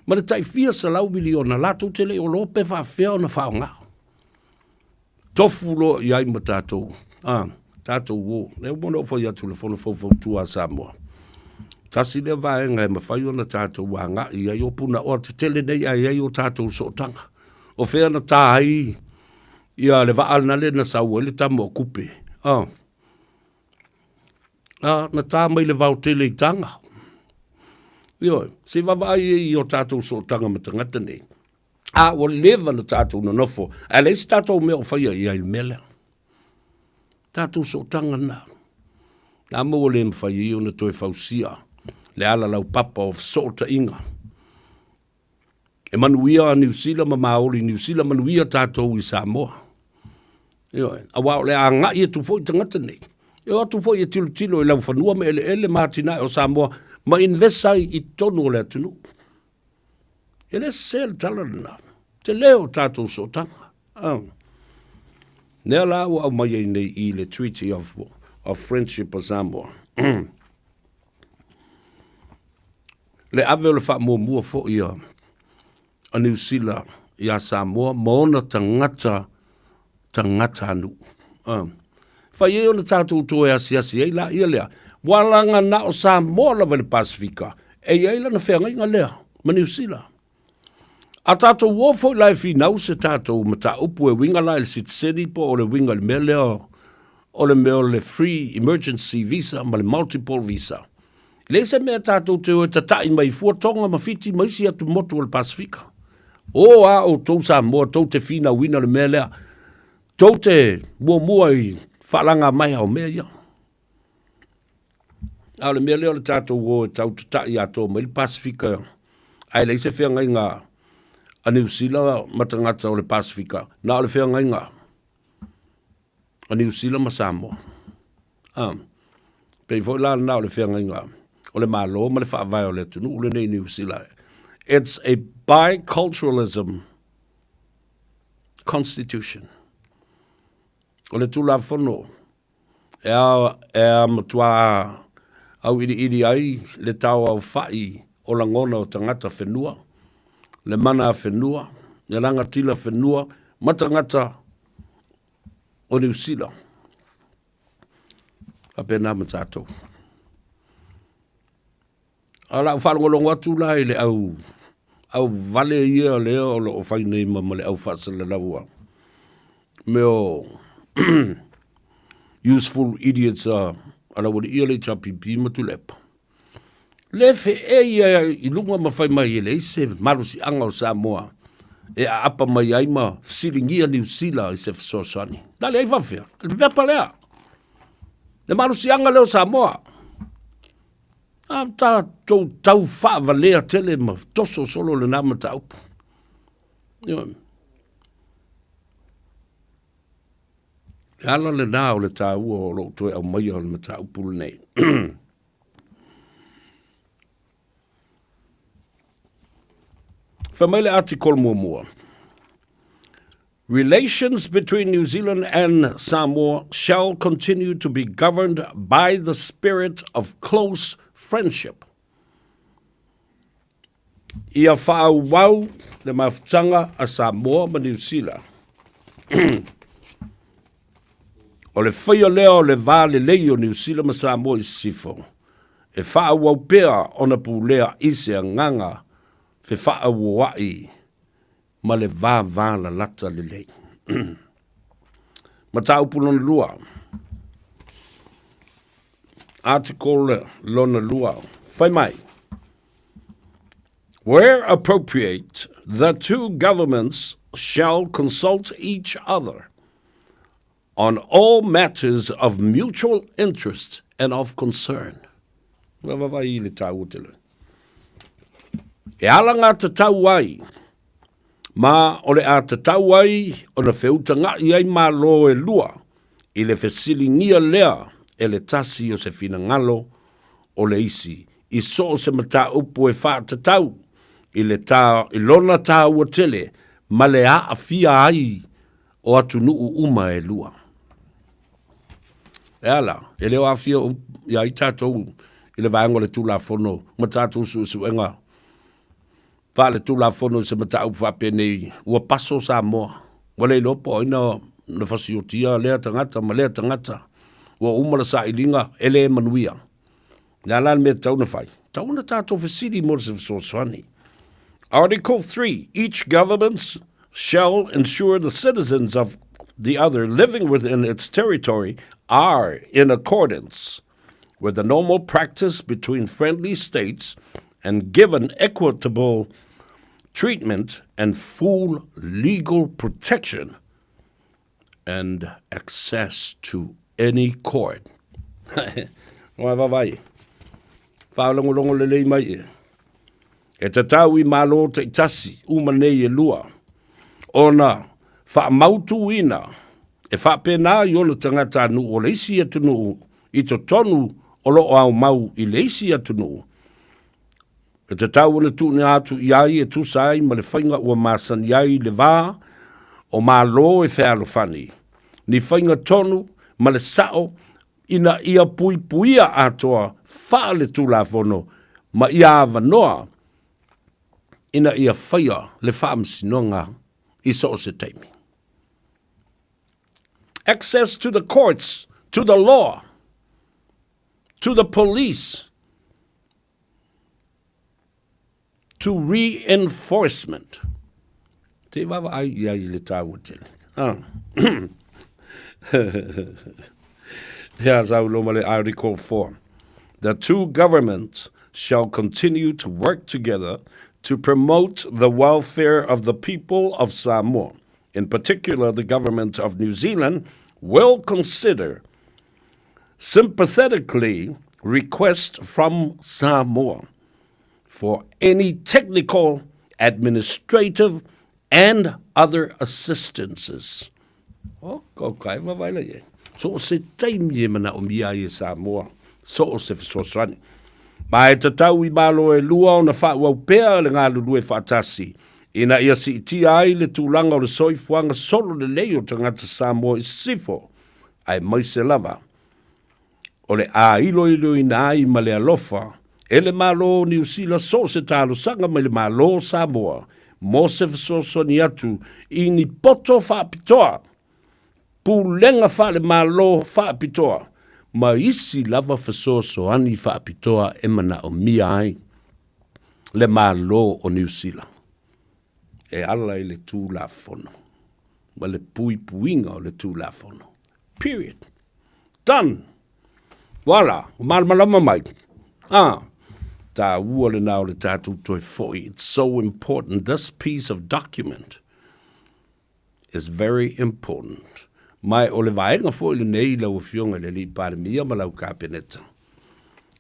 ma le tai fia 100 miliona latou te le o loa pe faafefea ona faaaoga. Tofu loa i ai ma tatou, a, tatou o. Lea ua ona ou fai atu le Fono Faufautua a Samoa. Tasi lea vaega e mafai ona tatou agai i ai o punaoa tetele nei ae i ai o tatou sootaga. O fea na tā ai ia le vaa lena lea na sau ai le tama o Kupe. A, a, na tā mai le vao tele i Taga. Ioe, se i vaavaai ai i o tatou sootaga ma tagata nei. A ua leva na tatou nonofo, ae leai se tatou mea o faia i ai i le mea lea. Tatou sootaga na. Na ma ua le mafai ai ona toe fausia le ala laupapa o fesootaiga. E manuia a Niu Sila ma Maori i Niu Sila, manuia tātou i Samoa. Ioe, aua o le a agai atu foi tagata nei. E o atu foi e tilotilo i laufanua ma eleele ma atinae o Samoa ma invest ai i totonu o le atunuu. E le sese le tala lena. Tele o tātou sootaga. Oh. Lea la ua aumai ai nei i le Treaty of Friendship of Samoa. Le ave o le faamuamua foi a, a Niu Sila iā Samoa ma ona tagata tagatanuu. Uh. Fai ai ona tātou toe asiasi ai la ia lea. Ua laga na o Samoa lava i le Pasifika, e i ai lana feagaiga lea ma Niu Sila. A tātou o foi la e finau se tātou mataupu e uiga la i le sitiseni po o le uiga i le mea lea o le mea o le free emergency visa ma le multiple visa. E leai se mea tātou te o e tata'i mai fua Tonga ma Fiti ma isi atu motu o le Pasifika. O a outou Samoa tou te finauina le mea lea, tou te muamua i faalaga mai o mea ia. A o le mea lea o le tatou o e tau tata'i atoa mai le Pasifika ae leai se feagaiga a Niu Sila ma tagata o le Pasifika, na o le feagaiga a Niu Sila ma Samoa. A, pei foi la lena o le feagaiga o le Malo ma le faavae o le atunuu lenei i Niu Sila. It's a biculturalism constitution. O le Tulafono E a, e a matuā auiliili ai le taoaofa'i o lagona o tagata whenua, le mana a whenua, le rangatira whenua, ma tagata o Niu Sila. Faapena ma tātou. A o lau faalogologo atu la i le au au vale ia lea o lo o fai nei ma, ma le au faasalalau a mea o useful idiots a, a laualii o le HRPP ma Tuilaepa. Le feʻe ia i luga ma fai mai e leai se malosiaga o Samoa e aapa mai ai ma fesiligia Niu Sila i se fesoasoani. Na leai faafefea, le pepa lea. Le malosiaga lea o Samoa. A tatou tau faavalea tele ma toso solo lena mataupu. Ioe. E ala lena o le tāua o lou toe aumaia o le mataupu lenei. Fai mai le article muamua. Relations between New Zealand and Samoa shall continue to be governed by the spirit of close friendship. Ia whaauau le mafutaga a Samoa ma Niu Sila. o le whaia lea o le vā lelei o Niu Sila ma Samoa i sisifo, e whaauau pea ona pulea i se agaga fefaaauoa'i ma le vāvālalata lelei. Mataupu lona lua. Article lona lua. Fai mai. Where appropriate, the two governments shall consult each other on all matters of mutual interest and of concern. Ua vavaai i le tāua tele. E ala ngā tatau ai, ma o le a tatau ai ona feutaga'i ai Malo e lua i le fesiligia lea e le tasi o se finagalo o le isi i so o se mataupu e faatatau i le tā, i lona tāua tele ma le aafia ai o atunuu uma e lua. E ala, e le o aafia ia ai tātou i le vaega o le Tulafono ma tātou suesuega faale-Tulafono i se mataupu faapenei, ua paso Samoa. Ua le iloa po o ai na, na fasiotia lea tagata ma lea tagata. Ua uma le sailiga, e le manuia. Le a la le mea tatau ona fai? Tatau ona tātou fesili mo se fesoasoani. Article 3. Each government shall ensure the citizens of the other living within its territory are in accordance with the normal practice between friendly states and given equitable treatment and full legal protection and access to any court. Wai wawai. Whaalongolongo lelei mai e. E tatau i Malo taitasi uma nei e lua ona faamautuina e faapena i ona tagatanuu o le isi atunuu i totonu o lo o aumau i le isi atunuu. E tatau ona tuuina atu i ai e tusa ai ma le faiga ua masani ai le va o Malo e fealofani, ni faiga tonu ma le sa'o ina ia puipuia atoa faaletulafono ma ia avanoa ina ia faia le faamasinoga i so o se taimi. Access to the courts, to the law, to the police, to reinforcement. Te vaavaai i ai i le tāua tele. Ah. Hea sau loma le Article 4. The two governments shall continue to work together to promote the welfare of the people of Samoa. In particular, the government of New Zealand will consider sympathetically request from Samoa for any technical, administrative and other assistances. O, ko kai wawaila ye. So o se taimi e mana o mia ai e Samoa, so o se fesoasoani. Ma e tatau i malo e lua ona faaauau pea le galulue faatasi, ina ia siitia ai le tulaga o le soifuaga solo lelei o tagata Samoa i sisifo, aemaise lava o le āiloiloina ai ma le alofa e le Malo o Niu Sila so o se talosaga mai le Malo o Samoa mo se fesoasoani atu i ni poto faapitoa, pulega faale-Malo faapitoa ma isi lava fesoasoani faapitoa e manaomia ai le Malo o Niu Sila e ala i le Tulafono ma le puipuiga o le Tulafono. Period. Done. Voila, ua malamalama mai. Ah, tāua lena o le tātou toe foi. It's so important. This piece of document is very important. Mai o le vaega foi lenei i lau Afioga i le Alii Palemia ma lau Kapeneta.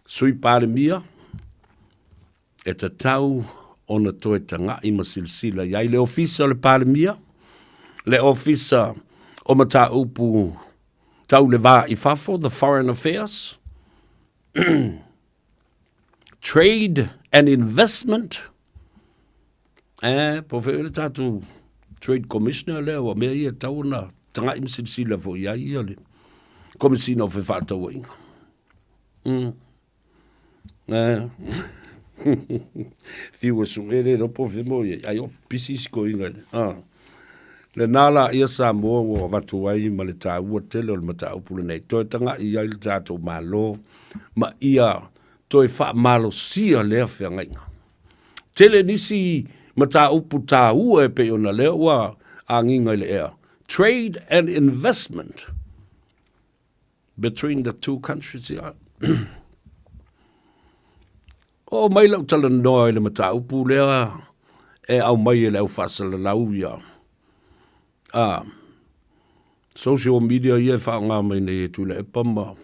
Sui Palemia, e tatau ona toe taga'i ma silasila i ai le Ofisa o le Palemia, le Ofisa o Mataupu Tau le Va i Fafo, the Foreign Affairs, Trade and Investment, eh, po o fea le tatou Trade Commissioner lea, ua mea ia e tatau ona taga'i ma silasila foi i ai ia le Komesina o Fefaatauaiga. Fiu e sue le iloa po o fea mea o i ai, ai o pisi isi toeaiina i le, Lena la ia Samoa ua avatu ai ma le taua tele o le mataupu lenei, toe taga'i i ai le tatou Malo ma ia toe faamalosia lea feagaiga. Tele nisi mataupu taua e pei ona lea ua agiga i le ea, trade and investment. Between the two countries, ia. Oo mai lau talanoa i le mataupu lea e aumai e le au faasalalau ia. A, social media ia e faaaoga mai nei e Tuilaepa ma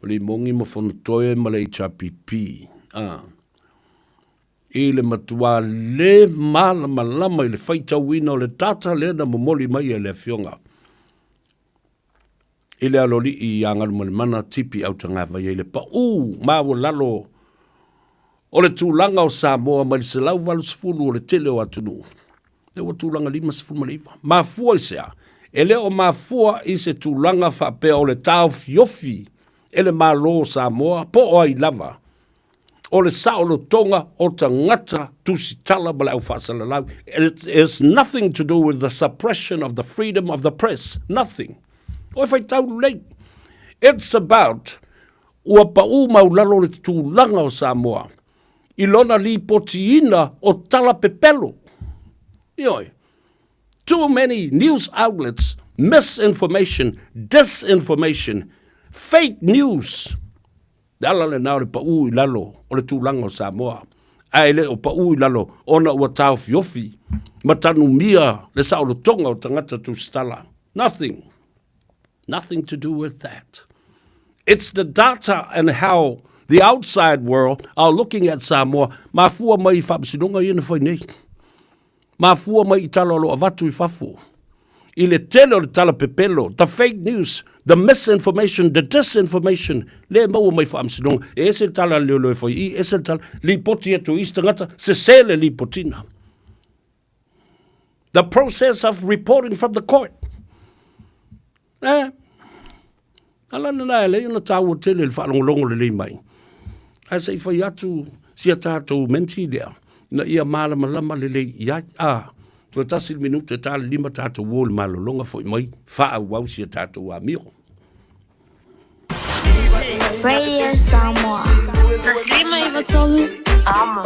Limogi ma Fonotoe ma le HRPP. A, i le matua le malamalama i le faitauina o le data lea na momoli mai e le Afioga i le aloalii ia Galumalemana Tipi Autagavaia i le paū maualalo o le tulaga o Samoa mai le 180 o le tele o atunuu, lea ua tulaga 59. Mafua i se a? E le o mafua i se tulaga faapea o le taofiofi e le Malo o Samoa po o ai lava o le saolotoga o tagata tusitala ma le aufaasalalau. It is nothing to do with the suppression of the freedom of the press. Nothing. Oi faitau lelei. It's about ua paū maulalo le tulaga o Samoa i lona lipotiina o tala pepelo. Ioe. Too many news outlets, misinformation, disinformation, fake news. Le ala lena o le paū i lalo o le tulaga o Samoa, ae le o paū i lalo ona ua taofiofi ma tanumia le saolotoga o tagata tusitala. Nothing. Nothing to do with that. It's the data and how the outside world are looking at Samoa, mafua mai i faamasinoga ia na fai nei. Mafua mai i tala o lo o avatu i fafo. I le tele o le tala pepelo, the fake news, the misinformation, the disinformation, le maua mai faamasinoga. E ese le tala a le leoleo e fai i, ese le tala, lipoti atu i isi tagata, sese le lipotina. The process of reporting from the court. Eh, ala lena e lei ona tāua tele le faalogologo lelei mai. Ae se i fai atu sia tātou menti lea, ina ia malamalama lelei i ai. A, toe tasi le minute e ta le lima tātou o le malologa foi mai, faaauau sia tātou amio. Radio Samoa. 153 Amo.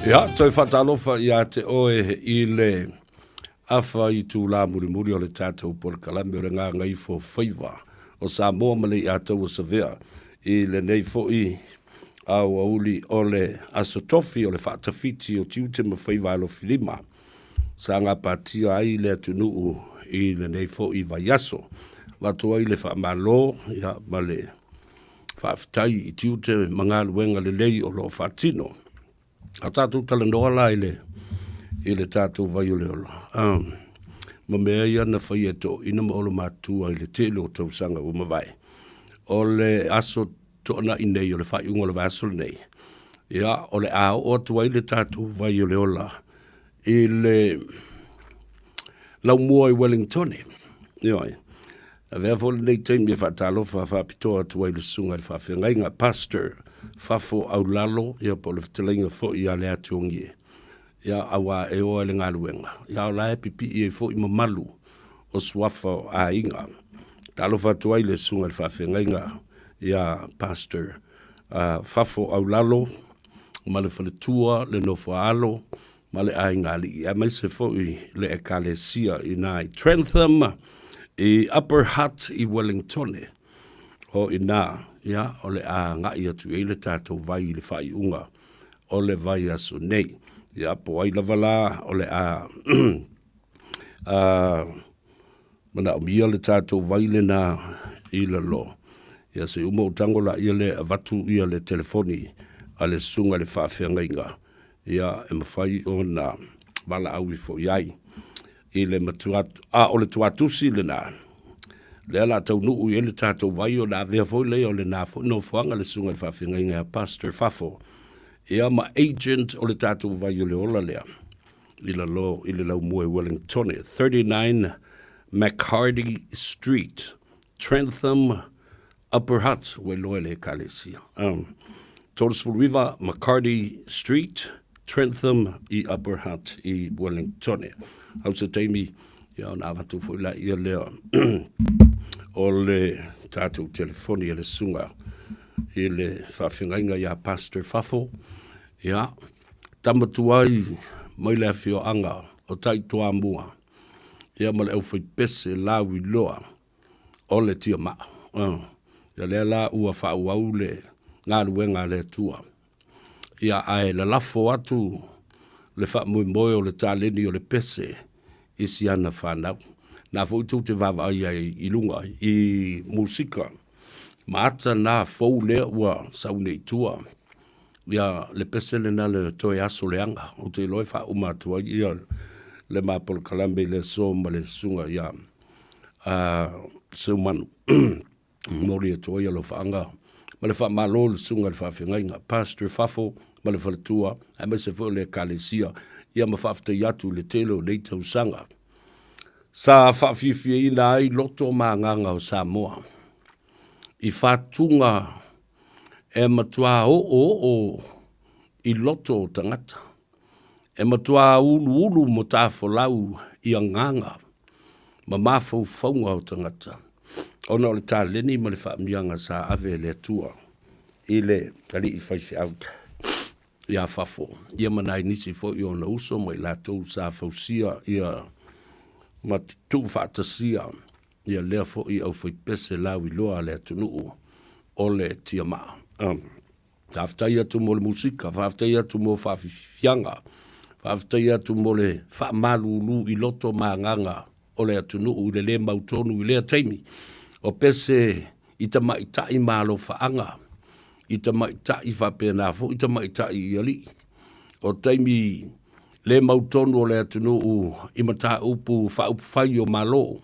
Ia, toe faatalofa ia te oe i le afa i tūlā mulimuli o le tātou polokalame o le Gagaifo Faiva o Samoa ma le Iataua Savea i lenei foi aoauli o le Aso Tofi o le faatafiti o tiute ma faiva alofilima sa gapatia ai le atunuu i lenei foi vaiaso. Avatu ai le faamalo ia, ma le Faafetai i tiute ma galuega lelei o lo o faatino. A tatou talanoa la i le, i le tatou vai o le ola, um, ma mea ia na faia e toeaiina ma olomatua i le tele o tausaga ua mavae. O le aso toanai nei o le faaiuga o le vaiaso lenei, ia, o le a oo atu ai le tatou vai o le ola i le laumua i Wellingtone. Ioe. Avea foi lenei taimi e faatalofa faapitoa atu ai i le susuga i le faafeagaiga Pastor Fafo Aulalo, ia po o le fetalaiga foi ia Leationgie. Ia, auā e o ai le galuega, ia o la e pipii ai foi mamalu o suafa o aiga. Talofa atu ai le susuga i le faafeagaiga ia Pastor uh, Fafo Aulalo ma le faletua le nofo alo ma le aiga alii, aemaise foi le ekalesia i nā i Trentham i Upper Hutt i Wellingtone. O inā, ia, o le a agai atu i ai le tatou vai i le faaiuga o le vaiaso nei. Ia, po ai lava la o le a uh, manaomia le tatou vai lena i lalo. Ia se uma o tango la ia le avatu ia le telefoni a le susuga i le faafeagaiga ia e mafai ona valaau ifo i ai i le matua, a o le tuatusi lena, lea la taunuu i ai le tatou vai ona avea foi lea o lena foi nofoaga le susuga i le faafeagaiga ia Pastor Fafo, ia ma agent o le tatou vai o le ola lea i lalo i le laumua i Wellingtone, 39 McHardy Street, Trentham, Upper Hutt, ua iloa e le Ekalesia. 39 McCarty Street, Trentham i Upper Hutt i Wellingtone. Au se taimi, ia ona avatu foi la ia lea o le tatou telefoni e le susuga i le faafeagaiga ia Pastor Fafo. Ia, tama tuai mai le afioaga o Taitoamua, ia ma le aufaipese lauiloa o le tiamaa. Ia lea la ua faaauau le galuega a le Atua. Ia ae lalafo atu le faamoemoe o le taleni o le pese i si ana fanau. Na foi tou te vaavaai ai i luga i musika ma ata na fou lea ua sau nei i tua. Ia le pese lena le toe aso leaga. Ou te iloa e faauma atu ai ia le ma polokalame i le aso ma le susuga ia Seumanu. Momoli atu ai alofaaga ma le faamalo i le susuga i le faafeagaiga Pastor Fafo ma le faletua aemaise foi o le ekalesia ia ma faafetai atu i le tele o nei tausaga sa faafiafiaina ai loto ma agaga o Samoa i fatuga e matua oooo i loto o tagata e matua uluulu matafolau i agaga ma mafaufauga o tagata, ona o le taleni ma le faamiaga sa ave e le Atua i le alii faifeau ia Fafo, ia ma nai nisi foi o ona uso ma i latou sa fausia ia ma tuufaatasia ia lea foi aufaipese lauiloa a le atunuu o le tiamaa. Faafetai atu mo le musika, faafetai atu mo faafiafiaga, faafetai atu mo le faamalulu i loto ma agaga o le atunuu i le le mautonu i lea taimi. O pese i tamaitai ma alofaaga, i tamaitai faapena foi tamaitai i alii. O taimi le mautonu o le atunuu i mataupu faaupufai o Malo.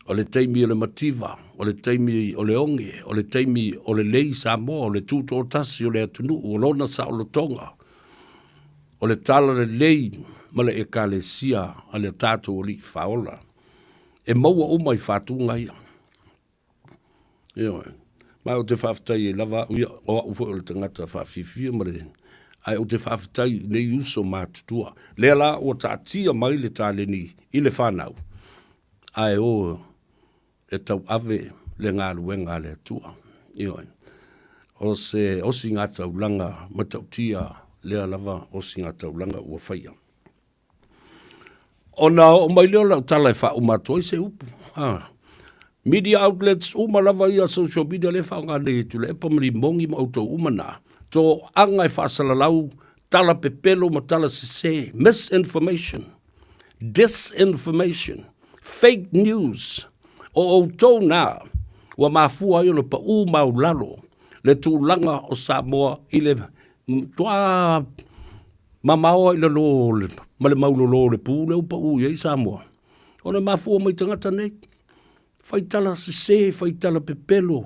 O le taimi o le mativa, o le taimi o le oge, o le taimi o le lei Samoa, o le tutoatasi o le atunuu, o lona saolotoga, o le talalelei ma le Ekalesia a le tatou Alii Faaola. E maua uma i fatuga ia. Ioe. Ma ou te faafetai ai lava au ia, o au foi o le tagata faafiafia ma le ae ou te faafetai i nei uso matutua. Lea la ua taatia mai le taleni i le fanau, ae o e tauave le galuega a le Atua. Ioe. O se osigataulaga matautia lea lava osigataulaga ua faia. Ona oo mai lea o lau tala e faauma atu ai se upu. Ah. Media outlets uma lava ia social media lea e faaaoga nei e Tuilaepa ma Limogi ma outou uma na, toaga e faasalalau tala pepelo ma tala sese, misinformation, disinformation, fake news. O outou na ua mafua ai ona pau maulalo le tulaga o Samoa i le matua mamao ai i lalo ma le maulolo o le pu lea ua pau i ai Samoa, ona e mafua mai tagata nei, fai tala sese, fai tala pepelo,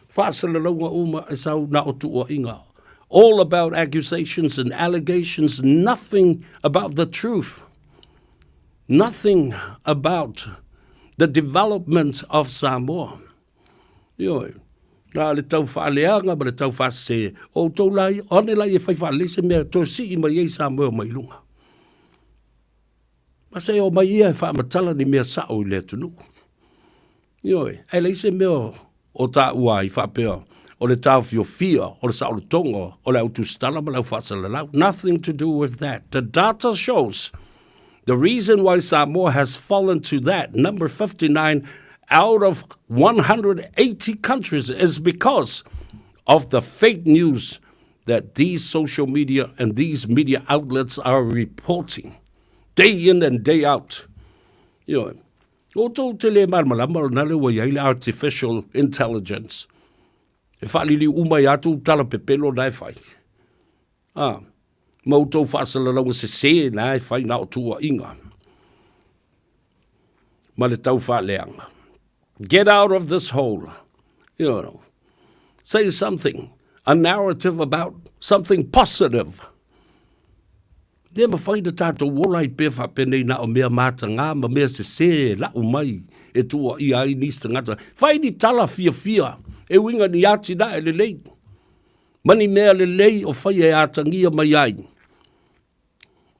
faasalalauga uma e sau na o tuuaiga. All about accusations and allegations, nothing about the truth. Nothing about the development of Samoa. Ioe, na o le tau faaleaga ma le tau faasese, o outou la ia, o ane la ia e fai faalelei se mea e toe sii mai ai Samoa mai luga. Ma se i omai ia e faamatala ni mea sao i le atunuu. Ioe, ae leai se mea o taua ai faapea o le taofiofia o le saolotoga o le au tusitala ma le au faasalalau. Nothing to do with that. The data shows the reason why Samoa has fallen to that number 59 out of 180 countries is because of the fake news that these social media and these media outlets are reporting day in and day out. Ioe. Outou te le malamalama o lena le ua i ai le artificial intelligence. E faaliliu uma i atu tala pepelo na e fai. Ah, ma outou faasalalauga sese na e fai na o tuuaiga. Ma le tau faaleaga. Get out of this hole. You know, say something, a narrative about something positive. Le mafai na tātou ola ai pea faapenei na o mea matagā ma mea sesē e lau mai e tuuaia ai nisi tagata. Fai ni tala fiafia e uiga ni atinae lelei ma ni mea lelei o faia e atagia mai ai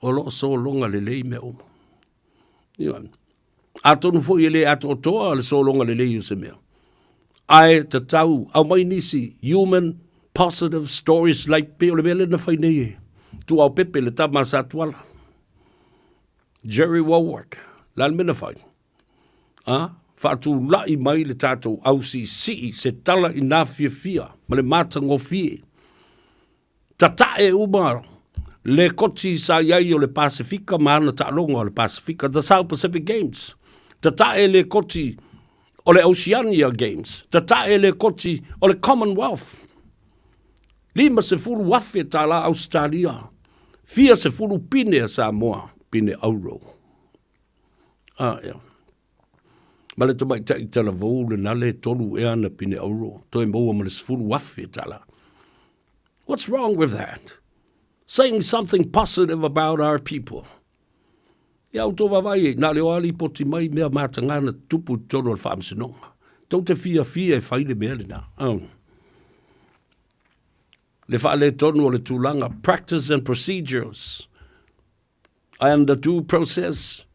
o lo o sologa lelei mea uma. Ioe. Atonu foi e le atoatoa le sologa lelei o se mea, ae tatau aumai nisi human positive stories like pei o le mea lea na fai nei e Tuaopepe le tama a Satuala, Jerry Wallwork, le a le mea na fai? A, faatulai mai le tatou ausiisii se tala i nā fiafia ma le matagofie. Tatae uma le koti sa i ai o le Pasefika ma ana taaloga o le Pasefika, the South Pacific Games. Tatae le koti o le Oceania Games. Tatae le koti o le Commonwealth. 50,000 tālā Ausetalia, fia sefulu pine a Samoa, pine auro. A, ea. Ma le tamaitai talavou lena le tolu ea ana pine auro, toe maua ma le 10,000 tālā. What's wrong with that? Saying something positive about our people. Ia outou vaavaai ai, na o le oa lipoti mai mea matagā na tutupu i totonu o le faamasinoga. Tou te fiafia e fai le mea lena. Oh. Le faaletonu o le tulaga, practice and procedures and the due process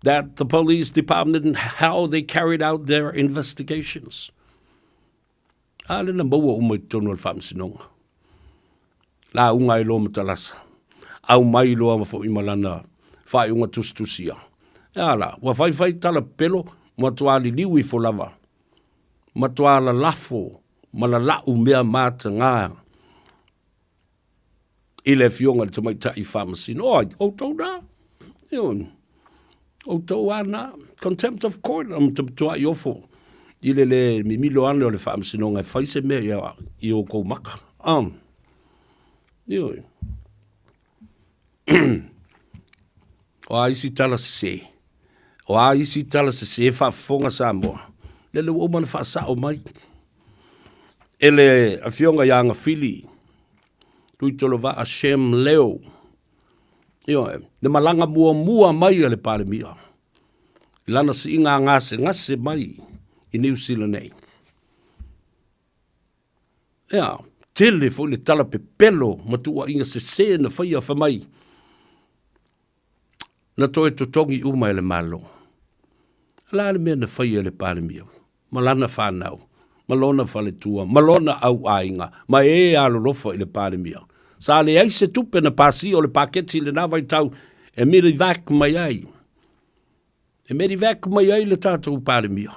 that the police department, how they carried out their investigations. A lea na maua uma i totonu o le faamasinoga. Lauga ai loa ma Talasa. Aumai loa foi ma lana faaiuga tusitusia. E a la, ua faifai tala pepelo, matuā liliu ifo lava, matuā lalafo ma lala'u mea matagā i le Afioga i le Tamaitai Faamasino. O ai, outou na. Ioe. Outou a na. Contempt of court, a matuai ofo i le le mimilo ane o le Faamasinoga e fai se mea ia i oukou maka. Um. Ioe. O a isi tala sese? O a isi tala sese faafofoga Samoa? Lele ua uma ona faasao mai e le Afioga ia Agafili Tuitolovaa Shem Leo. Ioe, le malaga muamua mai a le Palemia i lana siiga gasegase mai i Niu Sila nei. Ea, tele foi le tala pepelo ma tuuaiga sese na faia fai mai, na toe totogi uma e le Malo. O le a le mea na faia e le Palemia ma lana fanau, ma lona faletua, ma lona auaiga, ma e alolofa i le Palemia? Sa leai se tupe na pasia o le paketi i lena vaitau e medevac mai ai, e medevac mai ai le tatou Palemia.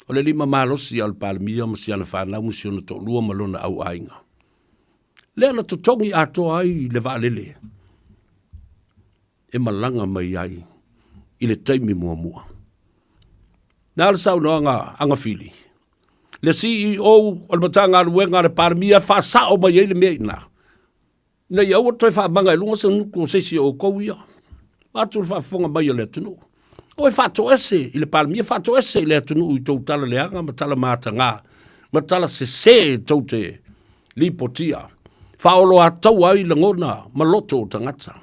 O le lima malosi a o le Palemia ma si ana fanau ma si ona toalua ma lona au aiga. Lea na totogi atoa ai le vaalele e malaga mai ai i le taimi muamua. Na le saunoaga a Gafili, le CEO o le Matagaluega a le Palemia e faasao mai ai le mea i ina. Ina ia aua le toe faamaga i luga se nuku o se isi o outou ia. Vaeatu le faafofoga mai a le atunuu. Aua e faatoese i le Palemia, faatoese i le atunuu i tou tala leaga ma tala matagā, ma tala sesē tou te lipotia, faaoloataua ai lagona ma loto o tagata.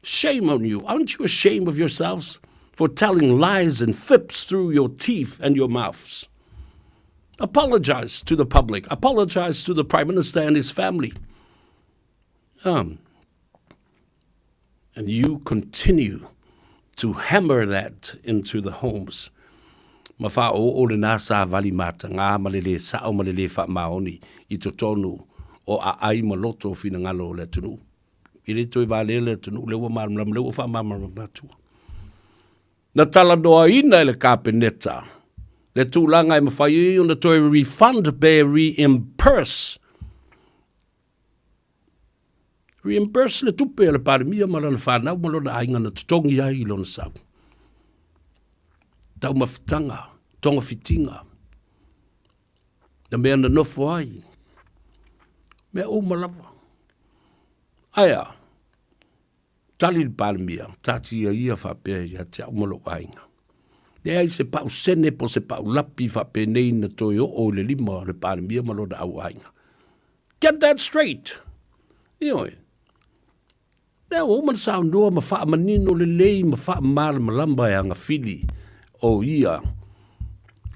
Shame on you. Aren't you ashamed of yourselves for telling lies and fibs through your teeth and your mouths? Apologize to the public. Apologize to the Prime Minister and his family. Um, And you continue to hammer that into the homes. Ma faaoooo lena savali matagā ma le lē sa'o ma le lē faamaoni i totonu o aai ma loto o finagalo o le atunuu. E le toe valea le atunuu, lea ua malamalama, lea ua faamalamalama atua. Na talanoaina e le Kapeneta le tulaga e mafai ai ona toe refund pe reimburse reimburse le tupe a le Palemia ma lana fanau ma lona aiga na totogi ai i lona sau. Taumafataga, togafitiga, na mea na nofo ai, mea uma lava. Ae a? Tali le Palemia, taatia ia faapea ia te au ma lou aiga. Leai se pau sene po o se pau lapi faapenei na toe oo i le lima o le Palemia ma lona au aiga. Get that straight! Ioe. Lea ua uma ona saunoa ma faamanino lelei ma faamalamalama e agafili o ia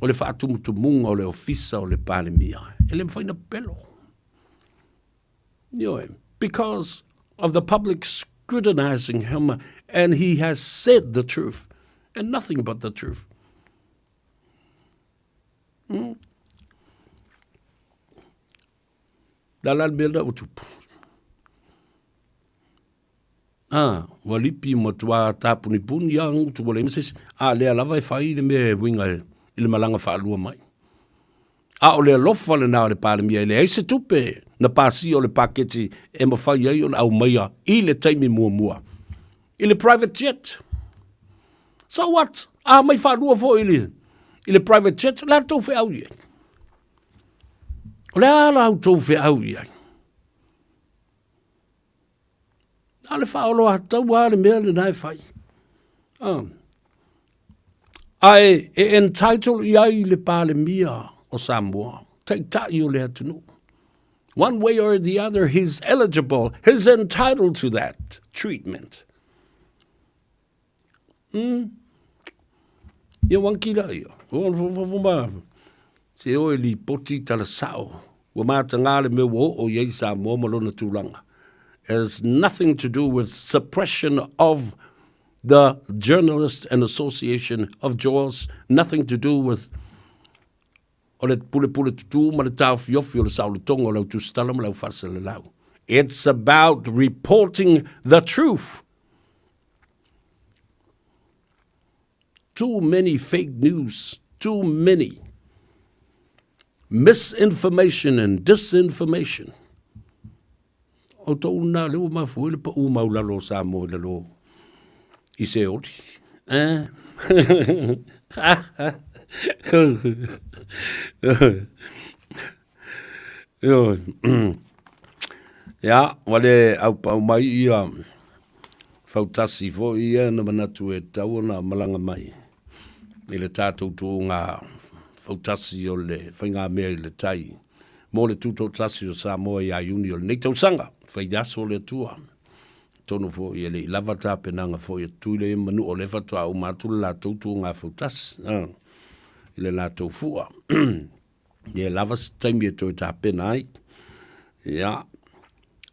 o le faatumutumuga o le Ofisa o le Palemia. E le mafai ona pepelo. Ioe, because of the public scrutinizing him and he has said the truth and nothing but the truth. La la le mea lena ua tupu. Ah, ua lipi matua tapunipuni a ngutu ua leai ma se isi. A lea lava e fai le mea e uiga i le malaga faalua mai. A o le alofa lena o le Palemia e leai se tupe na pasia o le paketi e mafai ai ona aumaia i le taimi muamua i le private jet. So what? A mai faalua foi i le, i le private jet, la tou feau i ai. O le a la outou feau i ai? Na o le faaoloatau lava le mea lena e fai. Ah. Ae e entitle i ai le Palemia o Samoa, taitai o le atunuu. One way or the other, he's eligible, he's entitled to that treatment. Ia wanki la ia. Ma se o e lipoti tala sao. Ua matagā le mea ua oo i ai Samoa ma lona tulaga. It has nothing to do with suppression of the Journalist and Association of Jaws, nothing to do with o le pulepule tutū ma le taofiofi o le saolotoga o le au tusitala ma le au faaselelau. It's about reporting the truth. Too many fake news, too many misinformation and disinformation. O tou lena lea ua mafua ai le pau maulalo o Samoa i lalo i Seoli. Eh? Ia, ua le aupau mai ia fautasi foi ia na manatu e tatau ona malaga mai i le tatou tuuga fautasi o le faigamea i le tai mo le Tutoatasi o Samoa ia Iuni o lenei tausaga, faiaso le Atua. Atonu foi e le i lava tapenaga foi a Tutuila ia ma Manua o lea faatoa uma atu le latou tuuga fautasi i le latou fua. E lava se taimi e toe tapena ai. Ia,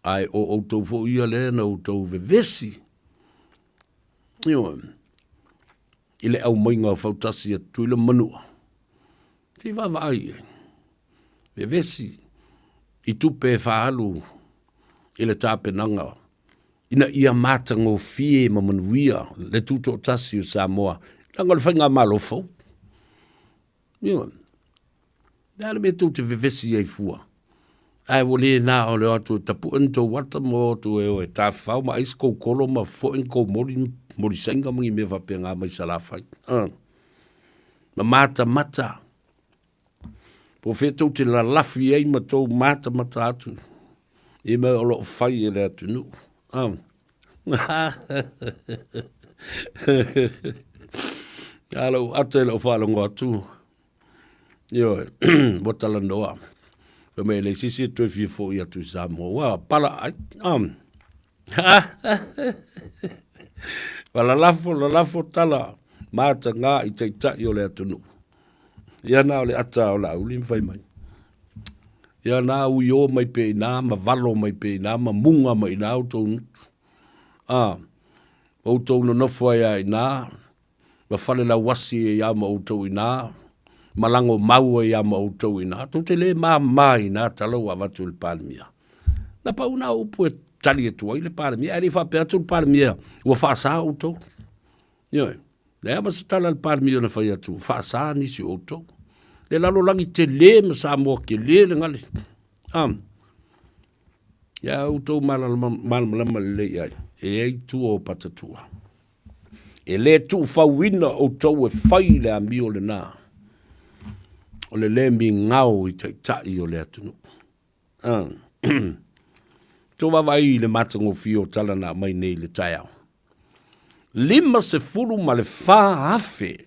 ae o outou foi ia lea na outou vevesi. Ioe, i le aumaiga o fautasi a Tutuila ma Manua. Se i vaavaai i ai. Vevesi i tupe e faaalu i le tapenaga ina ia matagofie ma manuia le tutoatasi o Samoa, leaga o le faigamalo fou. Ioe. Le a le mea tou te vevesi ai fua? Ae ua le na o le o atu e tapue ni tou ata ma o atu e o e tafafao ma ai se kou kolo ma foe ni kou moli, moli saina ma ni mea faapena mai Salafai. Ma matamata. Po o fea tou te lalafi ai ma tou matamata atu i mea o lo o fai e le atunuu. A lou ata i lau faalogo atu, ioe, ua talanoa. Fai mai e leai se isi e toe fia foi atu i Samoa, ua pala ai. Ua lalafo, lalafo tala matagā i taitai o le atunuu. Ia na o le ata o Laauli ma fai mai. Ia na uio mai pea i ina ma valo mai pea i ina ma muga mai i ina outou gutu. Outou nonofo ai a ina, ma fale lauasi ai a ma outou ina, ma lago mau ai a ma outou ina. Tou te le māmā i nā tala ua avatu e le Palemia. Na pau na o upu e tali atu ai le Palemia, ae le i faapea atu le Palemia ua faasa outou. Ioe, leai lava se tala a le Palemia na fai atu, ua faasa nisi o outou. Le lalolagi tele ma Samoa tele le gale. Ah. Ia outou malamalama lelei i ai, e i ai tua o patatua. E le tuufauina outou e fai le amio lena, o le le migao i taitai o le atunuu. Ah. Tou vaavaai i le matagofie o tala na aumai nei i le taeao. 54,000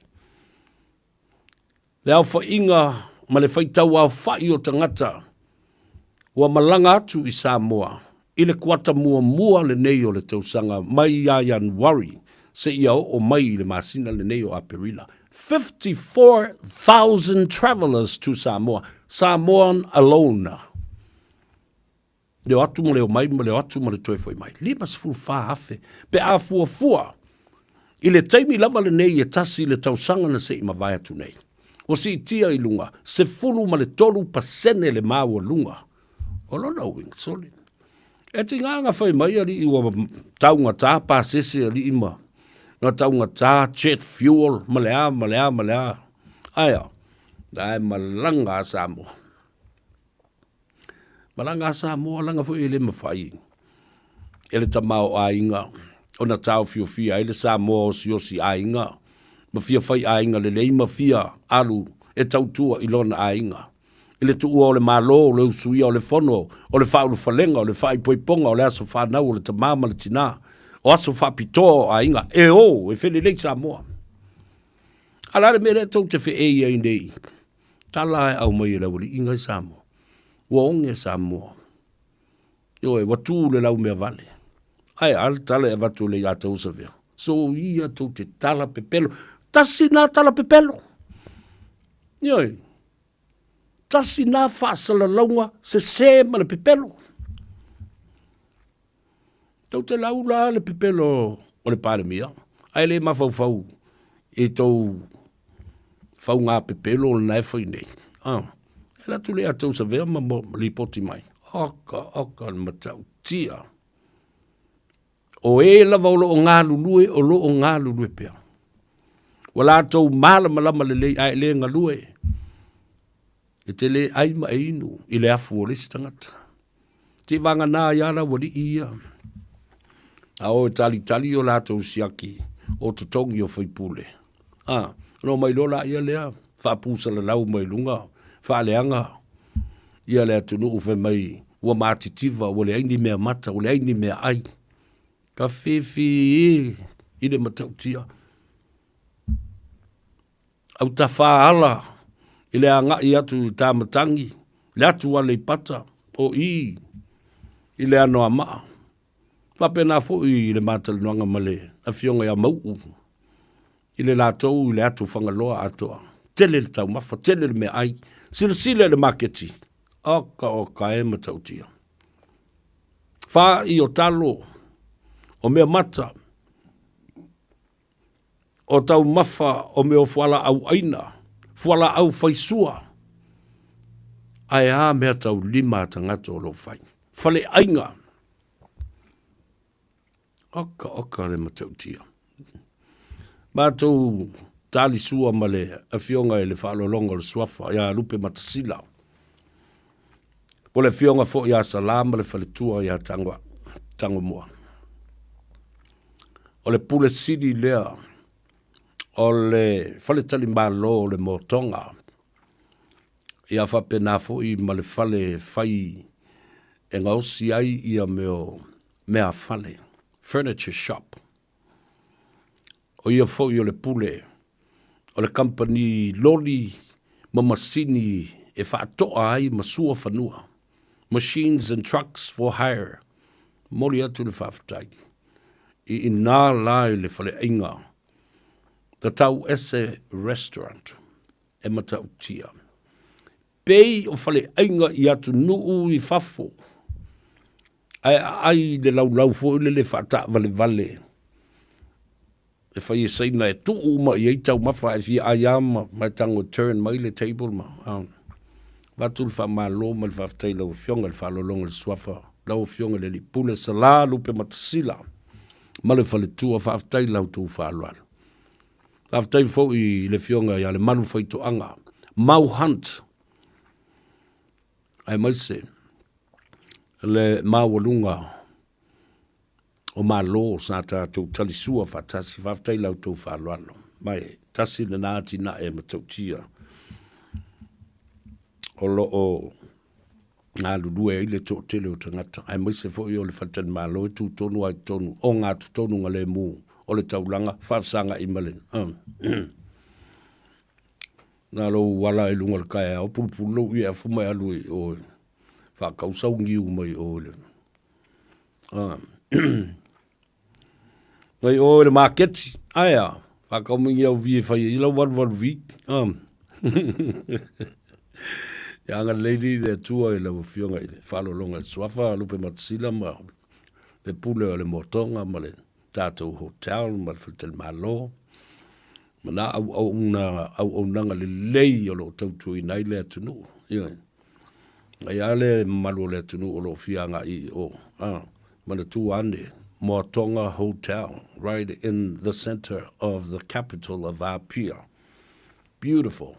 le aofaiga ma le faitau aofai o tagata ua malaga atu i Samoa i le kuata muamua lenei o le tausaga mai ia Ianuari seia oo mai i le masina lenei o Aperila. 54,000 travellers to Samoa, Samoan alone. Le o atu ma le omai ma le o atu ma le toe foi mai. 54,000 pe a fuafua i le taimi lava lenei e tasi i le tausaga na se i mavae atu nei. Ua siitia i luga 13% le maualuga o lona uiga. Sole. E tiga na fai mai alii ua taugata pasese alii ma na taugata jet fuel ma le a ma le a ma le a. Ae a, ae malaga a Samoa. Malaga a Samoa laga foi e le mafai e le tamaoaiga ona taofiofia ai le Samoa osiosi aiga ma fia fai aiga lelei ma fia alu e tautua i lona aiga. I le tuua o le Malo, o le usuia o le fono, o le faaulufalega, o le faaipoipoga, o le aso fanau o le tama ma le tina, o aso faapitoa o aiga, e o, e felelei Samoa. A o le a le mea lea tou te feei ai nei? Tala e aumai e le aualiiga i Samoa. Ua oge Samoa. Ioe, ua tu le lau mea vale. Ae a le tala e avatu e le Iatau Savea. So ia tou te tala pepelo. Tasi nā tala pepelo. Ioe. Tasi nā faasalalauga sesē ma le pepelo. Tou te laula le pepelo o le Palemia, ae le mafaufau i tou fauga pepelo lena e fai nei. Ah, e alu atu lea tou savea ma lipoti mai. Oka, oka, le matautia. O e lava o lo o galulue, o lo o galulue pea. Ua latou malamalama lelei ae le galue. E te le ai ma e inu i le afu o le isi tagata. Te vagana ai a la ualii ia. A o e talitali o latou siaki o totogi o faipule. A, no mai loa laia lea, faapusalalau mai luga, faaleaga ia le atunuu fai mai ua matitiva, ua leai ni mea mata, ua leai ni mea ai. Ka fifi i le matautia. Autafa ala i le agai atu i Tamatangi, le atu Aleipata, o i i le Anoamaa. Faapena foi i le matalanoaga ma le Afioga ia Mau'u i le latou i le atu Fagaloa atoa. Tele le taumafa, tele le meaai, silasila i le maketi, oka oka e matautia. Fā'i o talo, o mea mata, o taumafa o mea o fualaau aina, fualaau faisua, ae a mea taulima a tagata o lo o fai. Faleaiga, oka oka le matautia. Matou talisua ma le afioga i le faaaloaloga o le Suafa ia Lupe Matasila, po o le afioga foi ia Sala ma le faletua ia Tagomoa. O le pule sili lea o le faletalimalo o le Motoga, ia faapena foi ma le fale fai e gaosi ai ia mea o meafale, furniture shop. O ia foi o le pule o le kamupani loli ma masini e faatoa ai ma sua fanua, machines and trucks for hire. Momoli atu le faafetai i inā la i le faleaiga The Tauese Restaurant e matautia. Pei o faleaiga i atunuu i fafo, ae aai i le laulau foi lele faataavalevale. E fai e Saina e tuu uma i ai taumafa ae fia ai lava ma, ma e tago e turn mai le table ma, a. Avatu le faamalo ma le faafetai i lau Afioga i le faaaloaloga i le Suafa, lau Afioga i le Alii Pule Sala Lupematasila ma le faletua, faafetai i la outou faaaloalo. Faafetai foi i le Afioga ia Lemalu Faitoaga, Mau Hunt, aemaise le maualuga o Malo sa tatou talisua faatasi. Faafetai i la outou faaaloalo. Ma e tasi lena atinae matautia o lo o galulue ai le toatele o tagata, aemaise foi o le faletalimalo e tu tonu lava i totonu o gatotonu galemu o le taulaga faafesagai ma le na lou ala i luga o le taeao pulupulu lou ieafu ma e alu i o e faatau sau niu mai o i le mai o i le maketi ae a faatau mai ni au vi e fai ai lau valuvalu vi Ia agalelei le Atua i lau Afioga i le faaaloaloga i le Suafa Lupematasila ma le pule o le Motoga ma le tatou hotel ma le faletalimalo ma na auauna, auaunaga lelei o lo o tautuaina ai le atunuu. Ioe. Ai lava le mamalu o le atunuu o lo o fia agai i o. Ah, manatua ane, Moatoga Hotel, right in the center of the capital of Apia. Beautiful,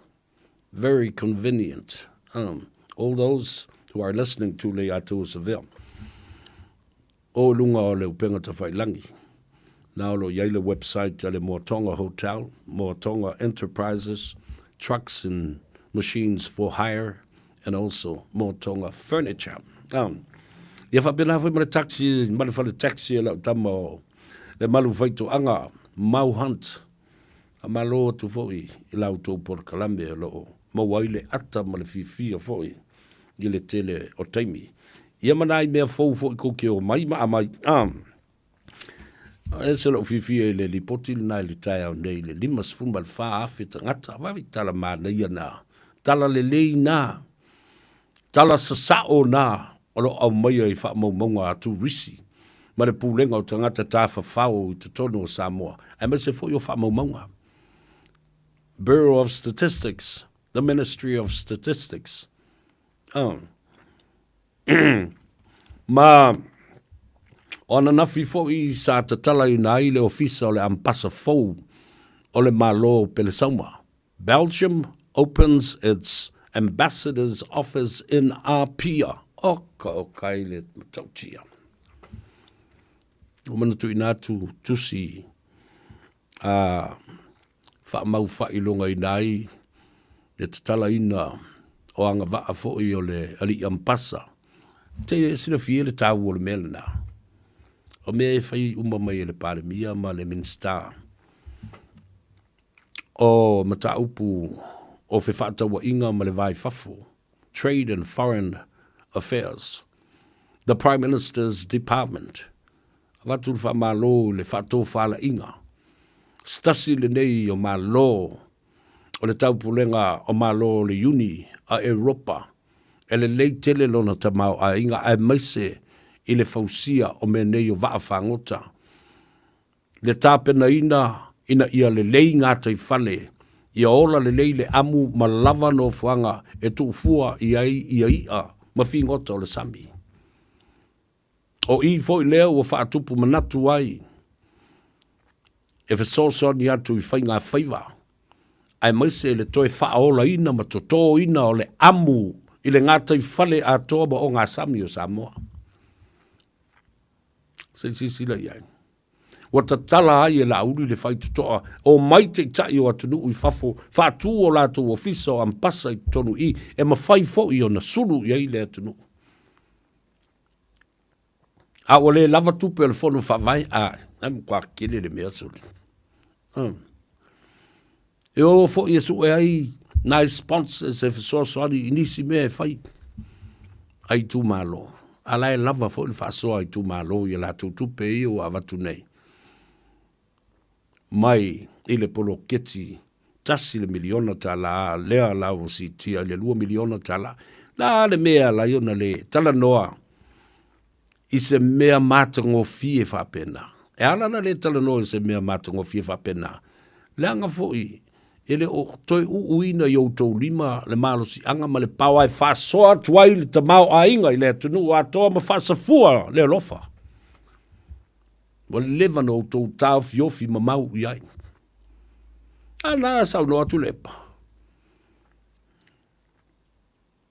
very convenient. Um, all those who are listening to Le Atua Seville, o lunga o le upega tawhailangi. Na o lo i ai le website a le Moatonga Hotel, Moatonga Enterprises, Trucks and Machines for Hire, and also Moatonga Furniture. Um, ia whapena foi ma le taxi, ma le whale taxi e lau tama o le malu whaitoanga, Mau Hunt. A malo atu foi i la outou polokalame o lo o maua ai le ata ma le fiafia foi i le tele o taimi. Ia ma nai mea fou foi kou te omai ma aumai. A ese lou fiafia i le lipoti lena i le taeao nei i le 54,000 tagata. Vaai tala manaia na, tala lelei na, tala sasao na o lo o aumaia i faamaumauga a turisi ma le Pulega o Tagata Tafafao i totonu o Samoa, aemaise foi o faamaumauga. Bureau of Statistics, the Ministry of Statistics. Oh. ma o ananafi foi sa tatalaina ai le ofisa o le Ambasa fou o le Malo o Pelesauma. Belgium opens its ambassador's office in Apia. Oka oka ai le matautia. Ua manatuina atu tusi a faamau faailogaina ai le tatalaina o agavaa foi o le alii Ambasa. Te silafia le taua o le mea lena. O mea e fai uma mai e le Palemia ma le Minisita o mataupu o fefaatauaiga ma le va i fafo, Trade and Foreign Affairs, the Prime Minister's Department, avatu le faamalo i le faatofalaiga, se tasi lenei o Malo o le Taupulega o Malo o le Iuni a Europa e lelei tele lona tamaoaiga aemaise i le fausia o mea nei o vaa fagota. Le tapenaina ina ia lelei gataifale, ia ola lelei le amu ma lava nofoaga e tuufua i ai ia i'a ma figota o le sami. O i foi lea ua faatupu manatu ai e fesoasoani atu i faigafaiva, aemaise le toe faaolaina ma totoina o le amu i le gataifale atoa ma ogasami o Samoa. Se i silasila i ai. Ua tatala ai e Laauli le faitotoa, omai taitai o atunuu i fafo, faatu o latou ofisa o ambasa i totonu i i, e mafai foi ona sulu i ai le atunuu. A ua le lava tupe o le fono faavae, a, e matua tele le mea soli. E o foi e sue ai nai sponsors e fesoasoani i nisi mea e fai a itumalo. A la e lava foi le faasoa a itumalo i a latou tupe ia ua avatu nei mai i le poloketi $1 miliona lea la ua siitia i le $2 miliona. La le mea e ala ai ona le talanoa i se mea matagofie faapena. E ala ona le talanoa i se mea matagofie faapena, leaga foi e le o toe uuina i outou lima le malosiaga ma le paoa e faasoa atu ai le tamaoaiga i le atunuu atoa ma faasafua le alofa. Ua leva ona outou taofiofi mamau i ai. A na saunoa atu Tuilaepa.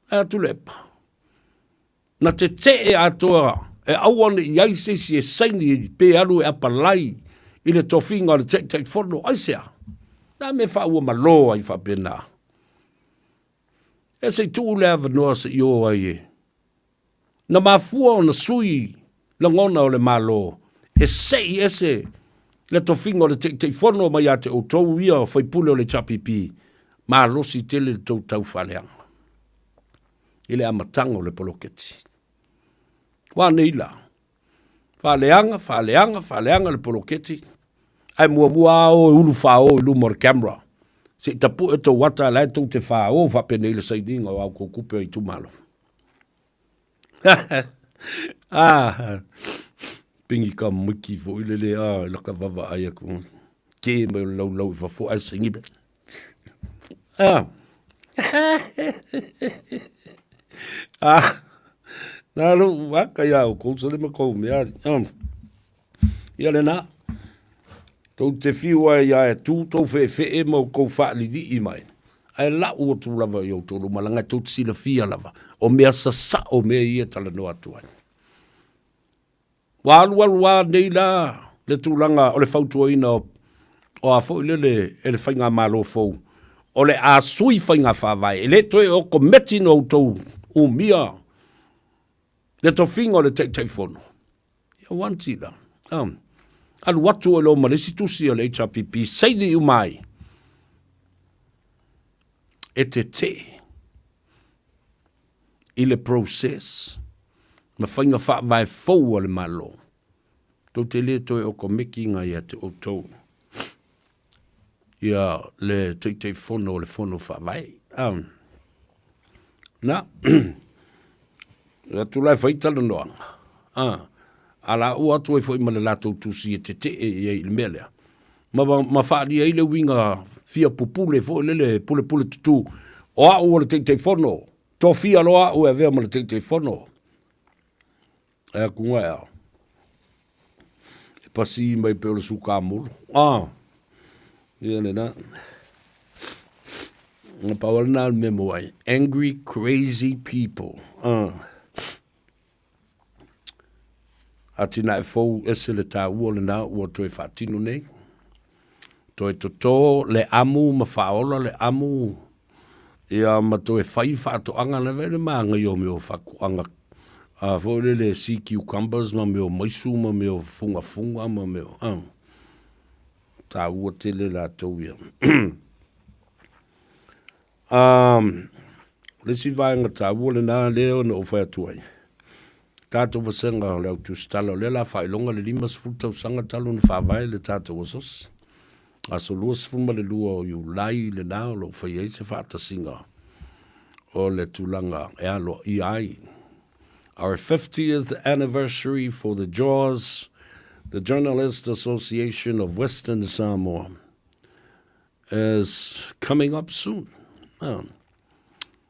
A Tuilaepa. Na tetee atoa e aua ne i ai se isi e saini pe alu e apalai i le tofiga o le Taitaifono. Aisea? Na mea faaua malo ai faapena. E se i tuu le avanoa se i o ai e. Na mafua ona sui lagona o le Malo e sei ese le tofiga o le Taitaifono mai ia te outou ia faipule o le HRPP, malosi tele le tou taufaaleaga i le amataga o le poloketi. Ua nei la, faaleaga, faaleaga, faaleaga le poloketi, ae muamua lava o e ulu fao i luma o le camera, se i tapue tou ata la e tou te fao faapenei le sainiga o a outou tupe a itumalo. ah, pingi ka miki foi lele a i laka vaavaai atu ke mai o le laulau i fafo ae saini pea. Ah. ah. Nā lou aka ia o kou sale ma kou mea. Um. Ia lena. Tou te fiu ai ia e tū tou feefee ma o kou faalili'i mai. Ae lau atu lava i outou luma leaga e tou te silafia lava o mea sasao mea ia e talanoa atu ai. Ua alualu lava nei la le tulaga o le fautuaina o, o a foi lele e le faigamalo fou, o le a sui faiga faavae, e le toe o kometi na outou umia le tofiga o le Taitaifono. Ia ua anti la. Um, alu atu oe loa ma le isi tusi a le HRPP, saini uma ai e tetee i le process ma faiga faavae fou a le Malo. Tou te le toe okomeki ia te outou ia le Taitaifono o le Fono Faavae. Um, na, atu la e fai talanoaga. Ah, a la ua atu ai foi ma le latou tusi e tetee i ai i le mea lea. Ma, ma, ma faaalia ai le uiga fia pupule foi lele pulepule tutū. O au o le Taitaifono, tofia loa au e avea ma le Taitaifono. E atu gae a. E pasi mai pe o le sukamolo. Ah, ia lena. Na pau lena le mea mo ai. Angry, crazy people. Ah. Atinae fou ese le taua lena ua toe faatino nei. Toe toto le amu ma faaola le amu ia ma toe fai faatoaga na vele māngai o mea o faatoaga a foi lele sea cucumbers ma mea o maisu ma mea o fugafuga ma mea o ah, taua tele latou ia. Um, le isi vaega taua lena lea ona ou fai atu ai, tatou vasega o le au tusitala, o lea la faailoga le 50 tausaga talu ona faavae le tatou asosi. Aso 22 o Iulai lena o lo o fai ai se faatasiga o le tulaga e aloaia ai. Our 50th anniversary for the JAWS, the Journalist Association of Western Samoa, is coming up soon. Ah.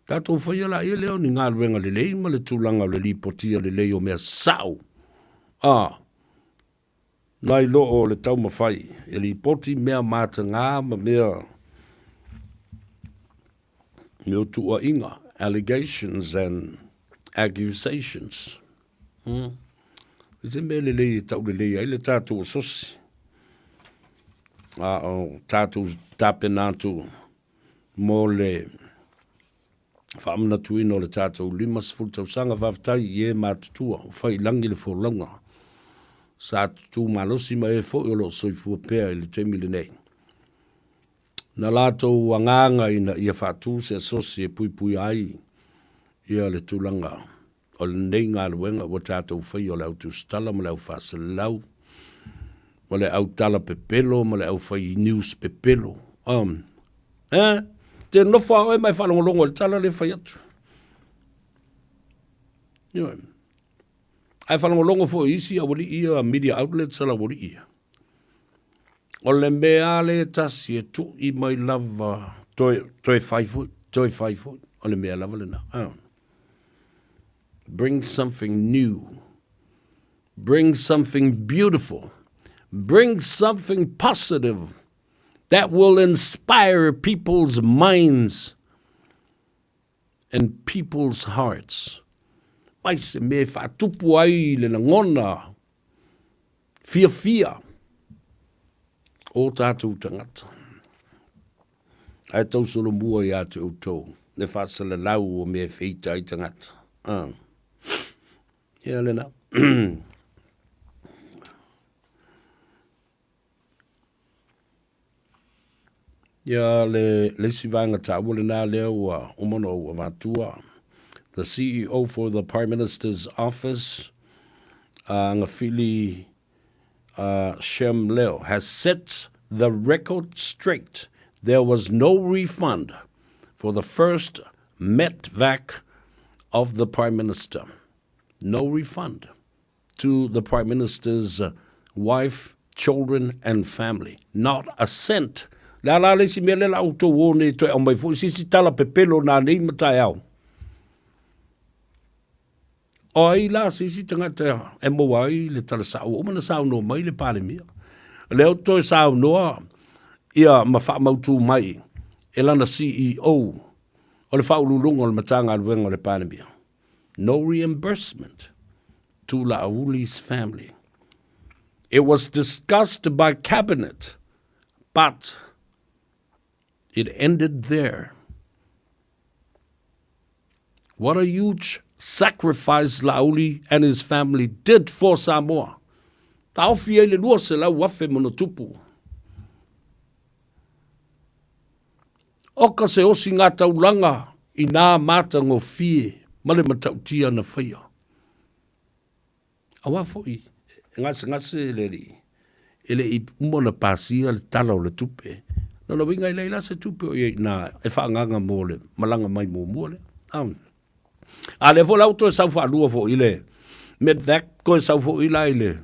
Tatou faia la ia lea o ni galuega lelei ma le tulaga o le lipotia lelei o mea sao. Ah. Nai lo o le taumafai e lipoti mea matagā ma mea mea o tuuaiga, allegations and accusations. Hmm. I se mea lelei e taulelei ai le tatou asosi. A o tatou tapena atu mo le faamanatuina o le tatou 50 tausaga. Faafetai i e matutua ua fai i lagi le folauga sa tutū malosi ma e foi o lo o soifua pea i le taimi lenei. Na latou agaga ina ia faatu se asosi e puipuia ai ia le tulaga o lenei galuega ua tatou faia o le au tusitala ma le au faasalalau ma le au tala pepelo ma le au fai news pepelo. Um, eh, te nofo a oe mai faalogologo i le tala le fai atu. Ioe. Ae faalogologo foi i isi aualii ia, media outlets a le aualii ia. O le mea lava lea e tasi e tui mai lava toe, toe fai foi, toe fai foi, o le mea lava lena. Bring something new. Bring something beautiful. Bring something positive that will inspire people's minds and people's hearts. Mai se mea e faatupu ai le lagona fiafia o tātou tagata. Ae tau solomua iā te outou le faasalalau o mea e feita ai tagata. Ah. Ia lena. Ia le, le isi vaega taua lena lea ua uma ona ou avatua. The CEO for the Prime Minister's Office, Agafili Shem Leo, has set the record straight. There was no refund for the first METVAC of the Prime Minister. No refund to the Prime Minister's wife, children and family. Not a cent. Le a la le isi mea lea la outou o nei toe aumai foi se isi tala pepelo nanei ma taeao. O ai la se isi tagata e maua ai le tala sao, ua uma ona saunoa mai le Palemia. O lea ua toe saunoa ia ma faamautu mai e lana CEO o le Faauluuluga o le Matagaluega o le Palemia. No reimbursement to Laauli family. It was discussed by cabinet, but it ended there. What a huge sacrifice Laauli and his family did for Samoa. Taofi ai le 200,000 ma ona tupu. Oka se osi ngā taulanga i nā mātangofie ma le matautia na whaia. Aua foi, e gasegase le alii, e le i uma ona pasia le Tala o le Tupe. Lona uiga e leai la se tupe o i ai i ina e faaagaaga mo le malaga mai muamua lea. A, a lea foi la ua toe sau faalua foi i le Medevac, toe sau foi la i le,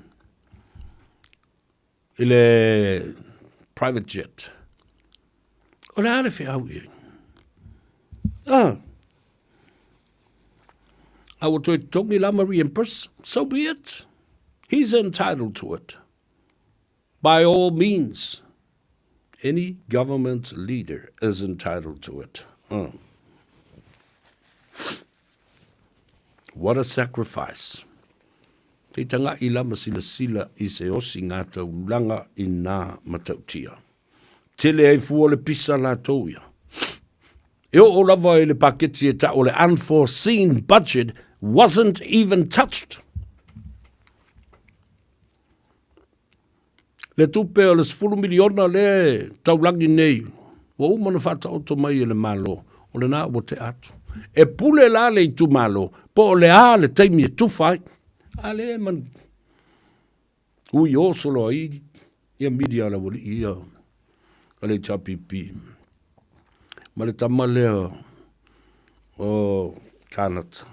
i le private jet. O le a le feau i ai? Ah. A ua toe totogi la ma reimburse, so be it. He's entitled to it. By all means, any government leader is entitled to it. Mm. What a sacrifice. Kei tangaʻi la ma silasila i se osi ngā taulanga i nā matautia. Tele ai fua le pisa latou ia. E oo lava i le paketi e ta'u o le unforeseen budget wasn't even touched. Le tupe o le 10 miliona lea e taulagi nei, ua uma ona faataoto mai e le Malo, o lena ua tea atu. E pule la le itumalo, po o le a le taimi e tufa ai. A lea e man... Ui o solo ai ia media a le aualii ia a le HRPP. Ma le tama lea o Kānata.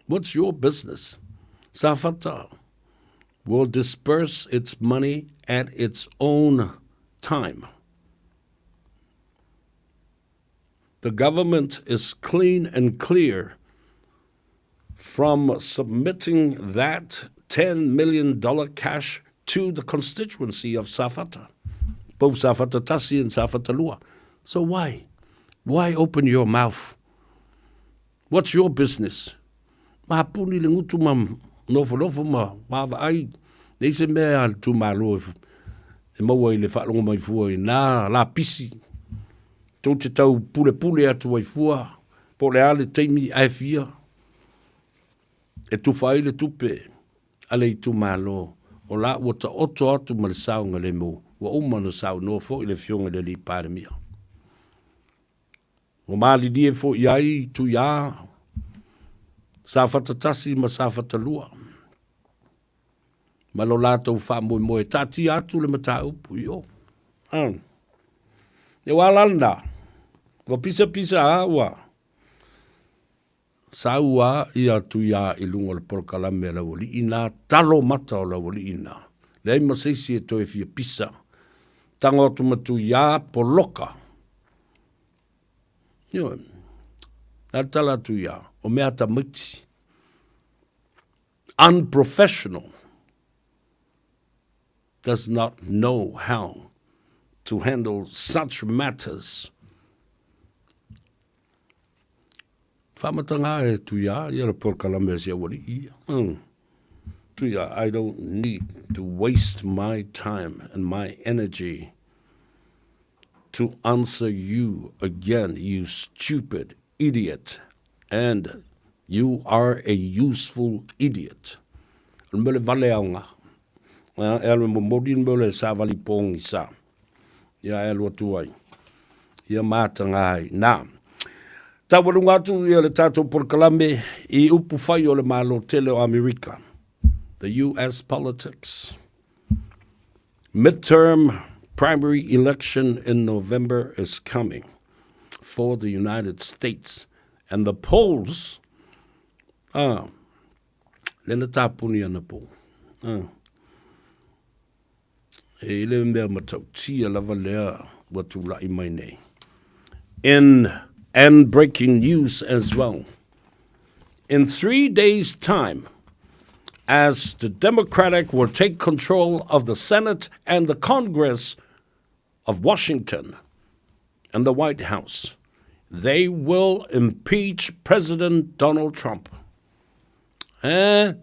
What's your business? Safata will disperse its money at its own time. The government is clean and clear from submitting that $10 million cash to the constituency of Safata, both Safata Tasi and Safata Lua. So why? Why open your mouth? What's your business? Mapuni le gutu ma nofonofo ma vaavaai, leai se mea a le itumalo e maua i le faalogo mai fua i nā lapisi. Tou te tau pulepule atu ai fua, po o le a le taimi ae fia e tufa ai le tupe a le itumalo, o la ua taoto atu ma le saogalemu, ua uma ona saunoa foi le Afioga i le Alii Palemia. Ua malilie foi ai Tuiā, Safata 1 ma Safata 2, ma lo latou faamoemoe e taatia atu le mataupu i o. Ia ua ala lena, ua pisapisa a ua. Saua ia Tuia i luga o le polokalame a le aualii na, talo mata o le aualii na. Leai ma se isi e toe fia pisa. Tago atu ma Tuia, poloka. Ioe. Le a le tala a Tuia, o mea a tamaiti. Unprofessional does not know how to handle such matters. Faamatanga e Tuia ia le polokalame a si aualii ia. Mm. Tuia, I don't need to waste my time and my energy to answer you again, you stupid idiot. And you are a useful idiot. O le mea le vale aoga. E alu e momoli le mea o le savali pogisa. Ia e alu atu ai. Ia mataga ai. Na, taualuga atu ia le tatou polokalame i upu fai o le Malo tele o Amerika. The US politics. Midterm primary election in November is coming for the United States and the polls ah, le na tāpuni ana pō. Ah. E i le mea matautia lava lea ua tula'i mai nei. In and breaking news as well. In 3 days' time, as the Democratic will take control of the Senate and the Congress of Washington and the White House, they will impeach President Donald Trump. Eh?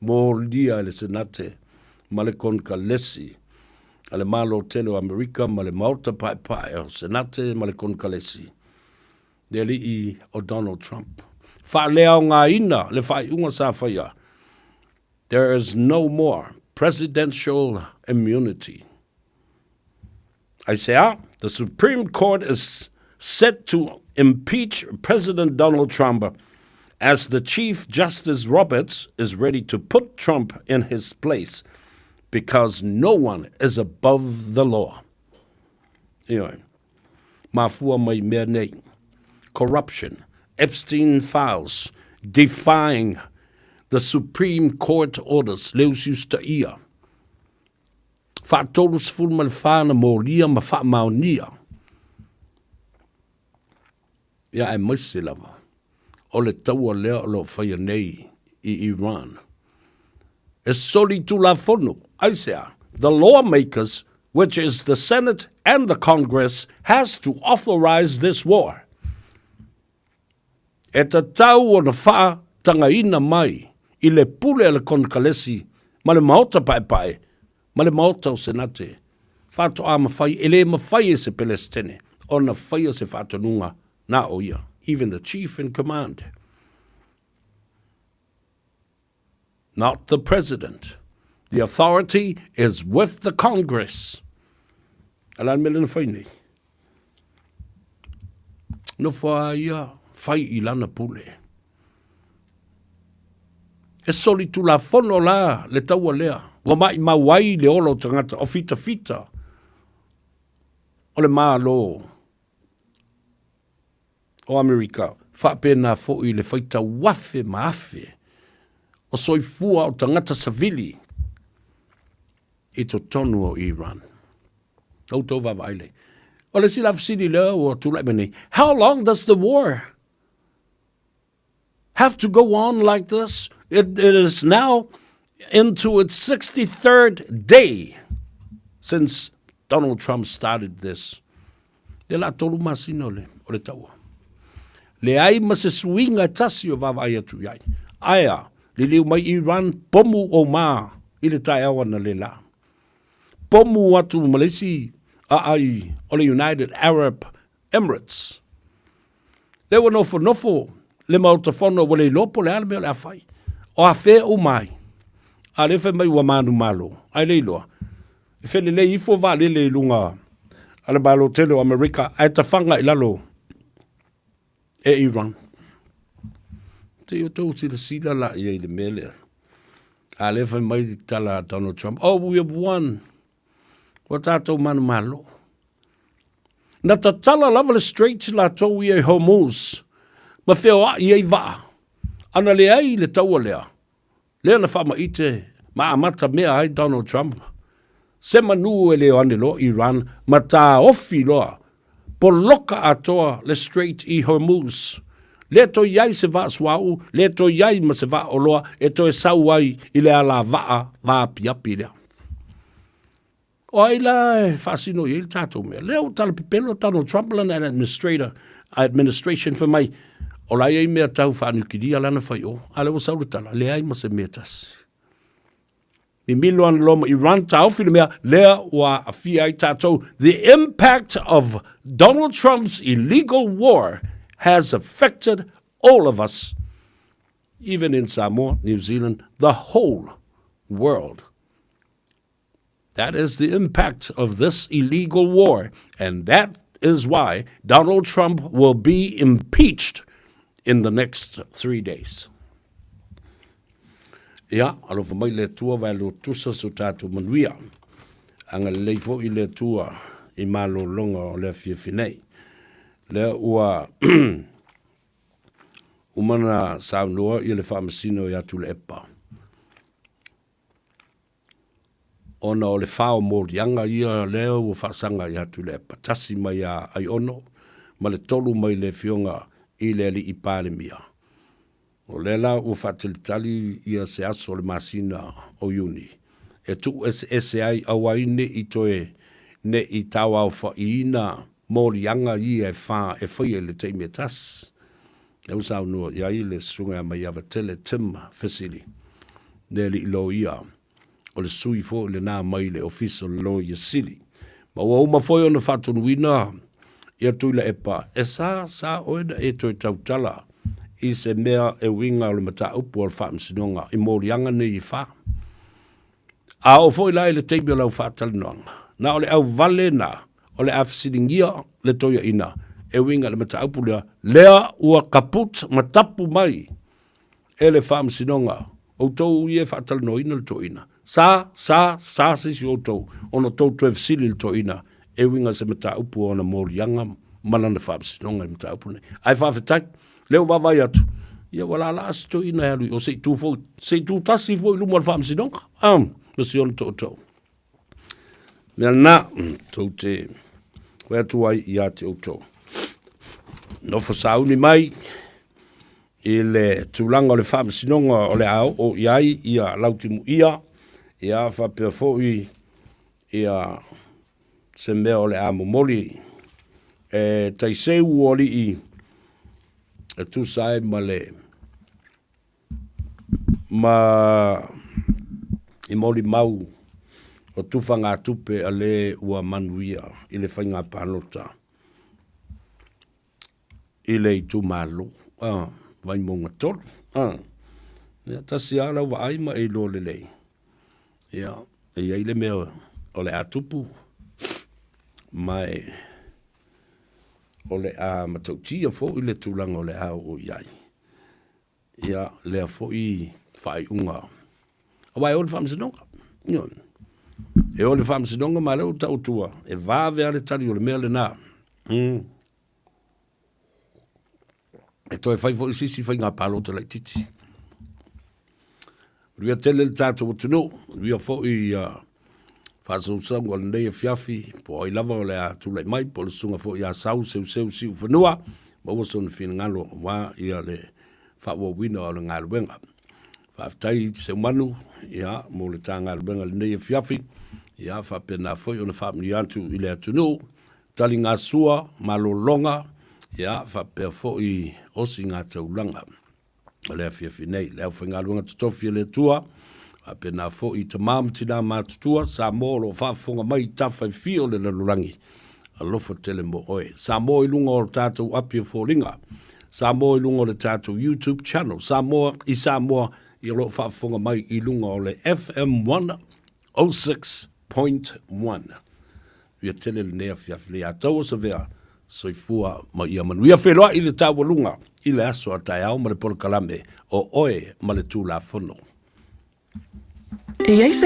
Molia e le Senate ma le Konekalesi a le Malo tele o Amerika ma le Maota Paepae o Senate ma le Konekalesi, le alii o Donald Trump. Faaleaogaina le faaiuga sa faia. There is no more presidential immunity. Aisea? The Supreme Court is set to impeach President Donald Trump as the Chief Justice Roberts is ready to put Trump in his place because no one is above the law. Ioe. Mafua mai mea nei. Corruption, Epstein files, defying the Supreme Court orders, le usiusitaia. Faa-34 na molia ma faamaonia. Ia aemaise lava o le taua lea o lo o faia nei i Iran. E soli tulafono, aisea? The lawmakers, which is the Senate and the Congress, has to authorize this war. E tatau ona faatagaina mai i le pule a le Konekalesi ma le Maota Paepae ma le Maota o Senate faatoa mafai, e le mafai e se Pelesitene ona faia se faatonuga na o ia, even the chief in command. Not the president. The authority is with the Congress. A le a le mea lea na fai nei? Nofo a ia, fai i lana pule. E soli tulafono la le taua lea. Ua maimau ai le ola o tagata o fitafita o le Malo o Amerika, faapena foi le faitau afe ma afe o soifua o tagata savili i totonu o Iran. O outou vaavaai lea. O le isi la fesili lea ua tulai mai nei, how long does the war have to go on like this? It is now into its 63rd day since Donald Trump started this. Lea la tolu masina o le, o le taua. Leai ma se suiga e tasi o vaavaai atu i ai. Aea, liliu mai Iran, pomu o ma i le taeao ana le la. Pomu atu ma le isi aai o le United Arab Emirates. Lea ua nofonofo le Maota Fono ua le iloa po o le a le mea o le a fai. O afea uma ai. A lea fai mai ua manumalo, ae le iloa. E felelei ifo vaalele i luga a le Malo tele o Amerika ae tafaga i lalo e Iran. Se i outou silasila la i ai i le mea lea. A lea fai mai le tala a Donald Trump, oh, we have won. Ua tatou manumalo. Na tatala lava le Straits latou ia i Hormuz ma feoai ai vaa. Ana leai le taua lea, lea na faamaite ma amata mea ai Donald Trump, se manu e le o ane loa Iran ma taofi loa poloka atoa le Strait i Hormuz. Le toe i ai se vaa suauu, le toe i ai ma se vaa oloa e toe sau ai i le alavaa vaapiapi lea. O ai la e faasino i ai le tatou mea? Lea ua talapepelo Donald Trump lana administrator, administration fai mai, o la e i ai mea tau faaniukilia lana fai o, a lea ua sau le tala, leai ma se mea tasi. Mimilo ana loa ma Iran taofi le mea, lea ua aafia ai tatou. The impact of Donald Trump's illegal war has affected all of us, even in Samoa, New Zealand, the whole world. That is the impact of this illegal war, and that is why Donald Trump will be impeached in the next 3 days. Ia, alofa mai le Atua vae lo tusa so tātou manuia. Agalelei foi le Atua i malologa o le afiafi nei. Lea ua uma na saunoa ia le faamasino ia Tuilaepa. Ona o le fao moliaga ia lea ua faasaga ia Tuilaepa, tasi mai ia Aiono ma le tolu mai le Afioga i le Alii Palemia. O lea la ua faatalitali ia se aso o le masina o Iuni e tuueseese ai aua ai ne i toe ne i tauaofaiina moliaga ia e fa e faia i le taimi e tasi. Lea ua saunoa i ai le Susuga ia Maiavatele Tim Fesili, le alii loia, o le sui foi lena mai le Ofisa o le Loia Sili. Ma ua uma foi ona faatonuina ia Tuilaepa, e sa, sa oe na e toe tautala i se mea e uiga o le mataupu o le Faamasinoga i moliaga nei e fa. A oo foi la i le taimi o lau faatalanoaga, na o le auvale na o le a fesiligia le toeaina e uiga i le mataupu lea, lea ua kaput ma tapu mai e le Faamasinoga, outou ia e faatalanoaina le toeaina. Sa, sa, sa se isi o outou ona outou toe fesili i le toeaina e uiga i se mataupu o ana moliaga ma lana faamasinoga i mataupu nei. Ae faafetai, lea ua vaavaai atu, ia ua laalaa si toeaina e alu i o se i tu foi, se i tu tasi foi i luma o le faamasinoga, ah, ma si ona tootoo. Mea lena, tou te fai atu ai ia te outou. Nofo sauni mai i le tulaga o le faamasinoga o le a oo i ai ia Lautimuia, ia faapea foi ia se mea o le a momoli e taiseu o alii e tusa ai ma le ma i molimau o tufagatupe a le ua manuia i le faiga palota i le itumalo Vaimauga 3. Ia tasi lava lau vaai ma e iloa lelei, ia, e i ai le mea o le a tupu, ma e o le a matautia foi le tulaga o le a oo i ai. Ia, lea foi faaiuga. Aua e o le faamasinoga. Ioe. E o le faamasinoga ma lea ua tau atua, e vave lava le tali o le mea lena. Mm. E toe fai foi se isi faiga palota laitiiti. Manuia tele le tatou atunuu, manuia foi ia faasausauga o lenei afiafi, po o ai lava o le a tulai mai, po o le susuga foi ia Sau Seuseu Siufanua, maua sona finagalo aua ia le faaauauina o le galuega. Faafetai i Seumanu ia, mo le ta galuega i lenei afiafi, ia faapena foi ona faamanuia atu i le atunuu, taligasua, malologa, ia faapea foi osigataulaga. O le afiafi nei, le aufaigaluega totofi a le Atua, faapena foi i tama ma tina matutua, Samoa o lo o faafofoga mai i tafa e fia o le lalolagi, alofa tele mo oe. Samoa i luga o le tatou api o foliga, Samoa i luga o le tatou YouTube channel, Samoa i Samoa i o lo o faafofoga mai i luga o le FM 106.1. Ia tele lenei afiafi nei a tau o Savea, soifua ma ia manuia. Feiloai i le taualuga i le aso a taeao ma le polokalame o Oe ma le Tulafono. E i ai se.